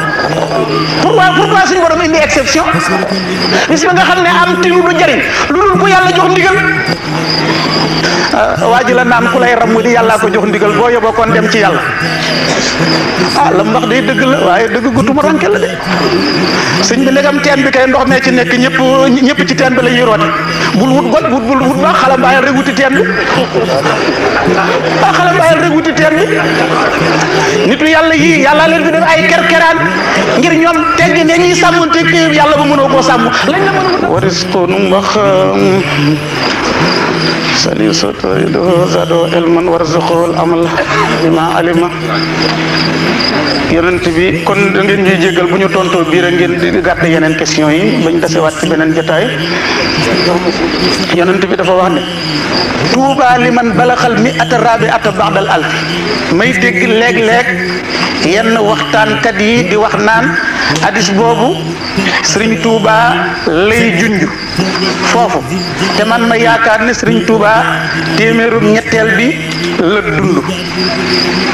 pourquoi suñu borom indi exception bis ba nga xam ne am tinu du jëriñ lu dul ko yàlla jox ndigal waa ji la naan ku lay ramu di yàllaa ko jox ndigal boo yóbboo kon dem ci yàlla la mu wax day dëgg la waaye dëgg gu tumuranke la de sëñ bi ndegam teen bi kay ndox mee ci nekk ñëpp ci teen bi la ñuy roote bul wut goj bul wut ba xala mbaayal rek wuti teen bi xala mbaayal rek wuti teen bi nitu yàlla yii yàlla leen fi def ay kerkeraan ngir ñoom tegg ne ñuy sàmmante yàlla ba mënoo koo sàmm lañ la mën a waris ko nu mbax sali sotodo zado elman warzuqul amal bima alima yonent bi kon da ngeen ñuy jéggal bu ñu tontoo biir a ngeen di gàtt yeneen question yi bañ desewaat ci beneen jotaay yonent bi dafa wax ne tuuba liman balaxal mi ata rabi ata baxdal alfi may dégg léeg-léeg yenn waxtaankat yi di wax naan hadis boobu Sëriñ Tuuba lay junj foofu te man ma yaakaar ne Sëriñ Tuuba téeméerum ñetteel bi la dund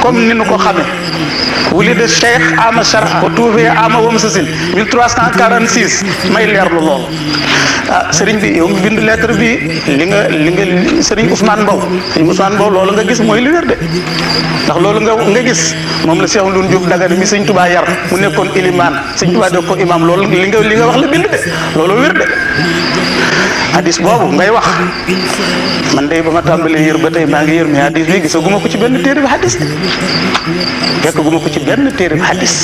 comme ni nu ko xame wuli de Cheikh ama Sharh wa tuufee ama wam sasin 1346 may leerlu loolu sëriñ bi yow bind lettre bi li nga sëriñ Ousmane Mbow loolu nga gis mooy li wér de ndax loolu nga gis moom la Cheikh Ndoune Diop Dagana mi Sëriñ Tuuba yar mu nekkoon ilimaan Sëriñ Tuuba def ko imam loolu li nga wax la bind de loolu wér de hadis boobu ngay wax man de ba ma tàmbalee yër ba tey maa ngi yër mais hadis bi gisaguma ko ci benn téere bi hadis de fekkaguma ko ci benn téere bi hadis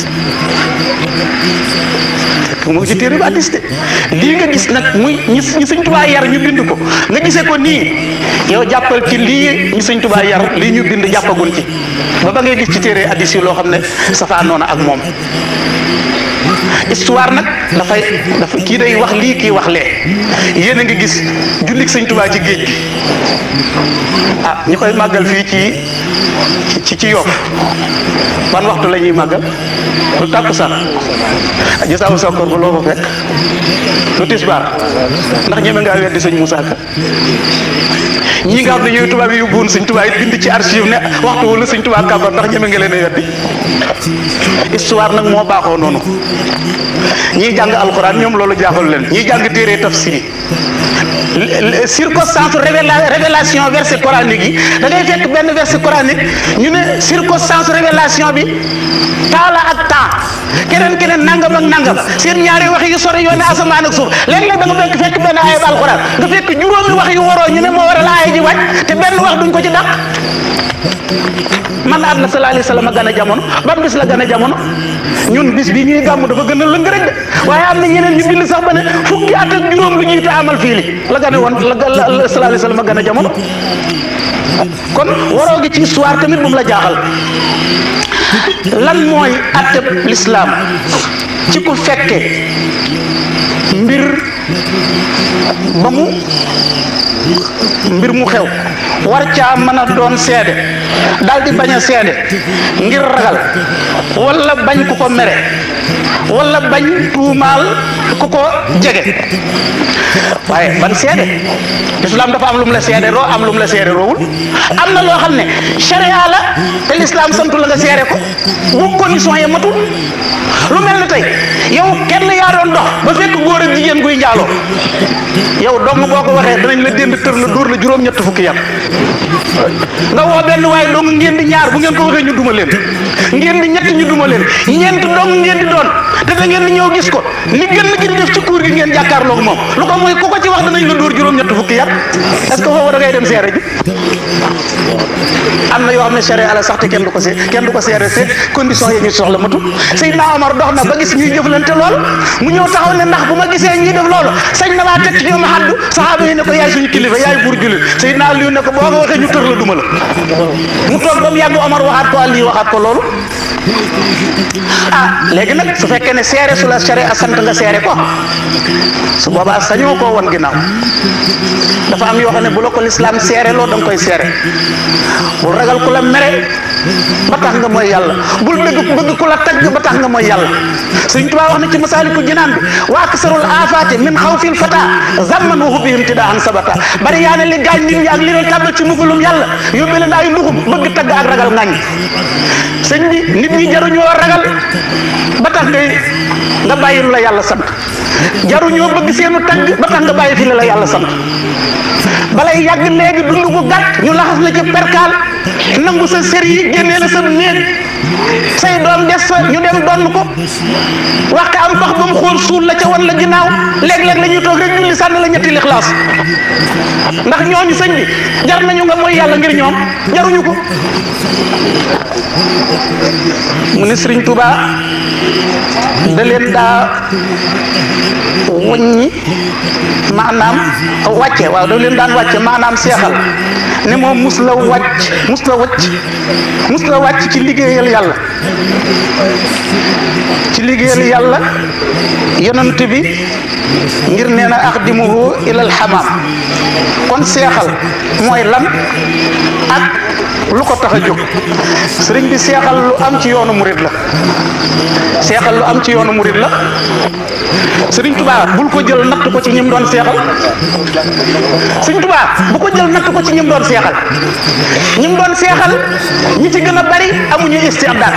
fekkaguma ko ci téere bi hadis de lii nga gis nag muy ñi Sëñ Tuubaa yar ñu bind ko nga gisee ko nii yow jàppal ci lii ñi Sëñ Tuubaa yar lii ñu bind jàppagun ci ba ngay gis ci téere hadis yi loo xam ne safaanoona ak moom histoire nag dafa kii day wax lii kii wax lee yéen a ngi gis jullik sëñ Tuubaa ci géej gi ah ñu koy màggal fii ci Yoff ban waxtu la ñuy màggal lu tàkkusaan gis aw sokkor bu loo fa fekk lu tisbaar ndax ñeme ngaa weddi sëñ Moussa Ka ñi nga xam ne ñooy tubaab yi yóbbuwoon sëñ Tuubaa it bind ci archive ne waxtu wala sëñ Tuubaa kàbbar ndax ñeme nga leen a weddi histoire nag moo baaxoo noonu ñiy jàng alxuraan ñoom loolu jaaxal leen ñiy jàng téere tafsir circonstance révélation verset coranique yi da ngay fekk benn verset coranique ñu ne circonstance révélation bi temps la ak temps keneen nangam ak nangam seen ñaari wax yu sori yoo ne asamaan ak suuf léeg-léeg da nga fekk benn ayib alxuraan nga fekk juróomi wax yu waroo ñu ne moo waral aaya ji wàcc te benn wax duñ ko ci dàq man at la sallallahu alayhi wa sallam gën a jamono ban bis la gën a jamono ñun bis bi ñuy gàmm dafa gën a lëng rek de waaye am na ñeneen ñu bind sax ba ne fukki at ak juróom lu ñuy te amal fii li la gën a woon la sallallahu alayhi wa sallam gën a jamono kon waroo gi ci histoire tamit bu mu la jaaxal lan mooy atteb l'islam ci ku fekke mbir mu xew war caa mën a doon seede daal di bañ a seede ngir ragal wala bañ ku ko mere wala bañ tuumaal ku ko jege waaye ban seede l'islam dafa am lu mu la seede roo am lu mu la seede roowul am na loo xam ne sharia la te l'islam santu la nga seede ko bu condition yi matul lu mel ne tey yow kenn yaa doon dox ba fekk góor ak jigéen guy njaaloo yow dong boo ko waxee danañ la dénd tër la dóor la juróom-ñett fukki yam nga woo benn waaye dong ngeen di ñaar bu ngeen ko waxee ñu duma leen ngeen di ñett ñu duma leen ñeent dong ngeen di doon te da ngeen di ñëw gis ko li gën gi di def ci kuur gi ngeen jàkkaarloog moom lu ko mooy ku ko ci wax danañ la dóor juróom-ñett fukki yam est-ce que foofu da ngay dem seere ji am na yoo xam ne sharia la sax te kenn du ko seere te condition yi ñu soxla matul Seydina Omar dox na ba gis ñuy jëflante lool mu ñëw taxaw ne ndax bu ma gisee ñuy def loolu sañ na maa teg ci ñoom xaddu saxaaba yi ne ko yaay suñu kilifa yaay buur jullit Seydina Aliou ne ko boo ko waxee ñu tër la duma la mu toog ba mu yàgg Omar waxaat ko Aliou waxaat ko loolu léegi nag su fekkee ne seere su la sharia sant nga seere ko su boobaa sañoo koo won ginnaaw dafa am yoo xam ne bu la ko lislaam seere loo da nga koy seere bul ragal ku la mere ba tax nga mooy yàlla bul bëgg ku la tagg ba tax nga mooy yàlla Sëñ Tuubaa wax na ci Masaalikul Jinaan bi wa aksarul aafaati min xawfil fata zamman wa hubbihim tidaahan sabata bari yaa ne li gaañ nit ñi ak li leen tàbbal ci mbugalum yàlla yóbbee leen ay nduxum bëgg tagg ak ragal ngañ sëñ bi nit ñi jaruñoo ragal ba tax nga bàyyi lu la yàlla sant jaruñoo bëgg seenu tagg ba tax nga bàyyi fi la yàlla sant balay yàgg léegi dund gu gàtt ñu laxas la ci perkaal nangu sa sër yi génnee la sa néeg say doom des fa ñu dem donn ko wax ka am pax ba mu xool suul la ca wan la ginnaaw léeg-léeg la ñuy toog rek julli sànni la ñetti lixlaas ndax ñooñu sëñ bi jar nañu nga mooy yàlla ngir ñoom jaruñu ko mu ne Sëriñ Tuubaa da leen daa wàññi maanaam wàcce waaw da leen daan wàcce maanaam seexal ne moom mus la wàcc ci liggéeyal yàlla yonent bi ngir nee na axdimuhu ilal xamaam kon seexal mooy lan ak lu ko tax a jóg sëriñ bi seexal lu am ci yoonu murid la sëriñ Tuubaa bul ko jël natt ko ci ñim doon seexal sëriñ Tuubaa bu ko jël natt ko ci ñim doon seexal ñi ci gën a bari amuñu isti'daad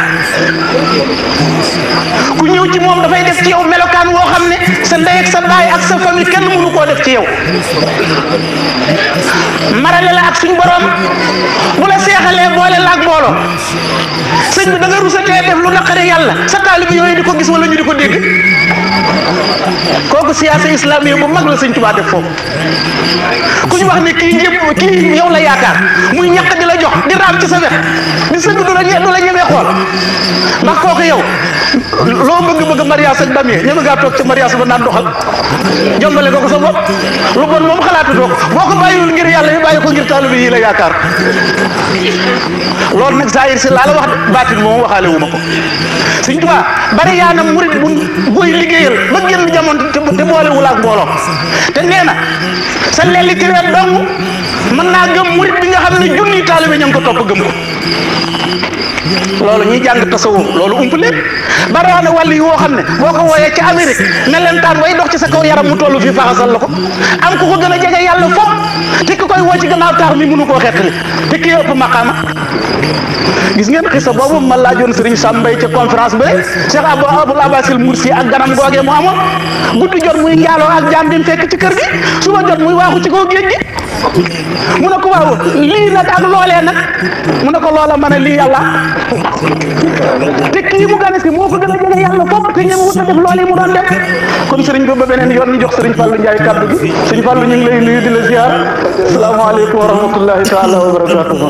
ku ñëw ci moom dafay def ci yow melokaan woo xam ne sa ndey ak sa baay ak sa famille kenn mënu koo def ci yow marale la ak suñ borom bu la seexalee boole la ak mbooloo sëñ bi da nga rusatee def lu naqare yàlla sa taalibe yooyu di ko gis wala ñu di ko dégg kooku siyaasa islamique bu mag la sëñ Tuubaa def foofu ku ñu wax ne kii yow la yaakaar muy ñàkk di la jox di raam ci sa wet di sëñ du la ñemee xool ndax kooku yow loo bëgg mariage ak damee ñëma ngaa toog ca mariage ba naan doxal jombale ko sa bopp lu bon moom xalaatu toog boo ko bàyyiwul ngir yàlla yi bàyyi ko ngir taalibe yi la yaakaar loolu nag zahir si laa la wax de baatin moom waxaale wu ma ko Sëñ Tuubaa bari yaa na murit bu buy liggéeyal ba génn jamono te boolewul ak mbooloo te nee na sa lelli ci wet dong mën naa gëm murit bi nga xam ne junni taalibe ña ngi ko topp gëm ko loolu ñuy jàng tasawuf loolu ump leen bari waa na wàll yi woo xam ne boo ko wooyee ci Amérique ne leen taan way dox ci sa kaw yaram mu toll fii faxasal la ko am ku ko gën a jege yàlla fopp te ki koy woo ci gannaaw taar mi mënu koo xettali te ki ëpp maqaama gis ngeen xisa boobu ma laajoon Serigne Sam Mbaye ca conférence ba Cheikh Aboul Abbasil Mursi ak ganam googee mu amoon guddi jot muy njaaloo ak jaam bi mu fekk ci kër gi suba jot muy waaxu ci kaw géej gi mu ne ko waaw lii nag ak loolee nag mu ne ko loola ma ne lii yàlla te kii mu gane si moo ko gën a jege yàlla fopp te ñeme wut a def loolu yi mu doon def kon sëriñ bi ba beneen yoon ñu jox sëriñ Fallou Ndiaye kaddu gi sëriñ Fallou ñu ngi lay nuyu di la ziar asalaamaaleykum wa rahmatullahi taala wa barakatuhu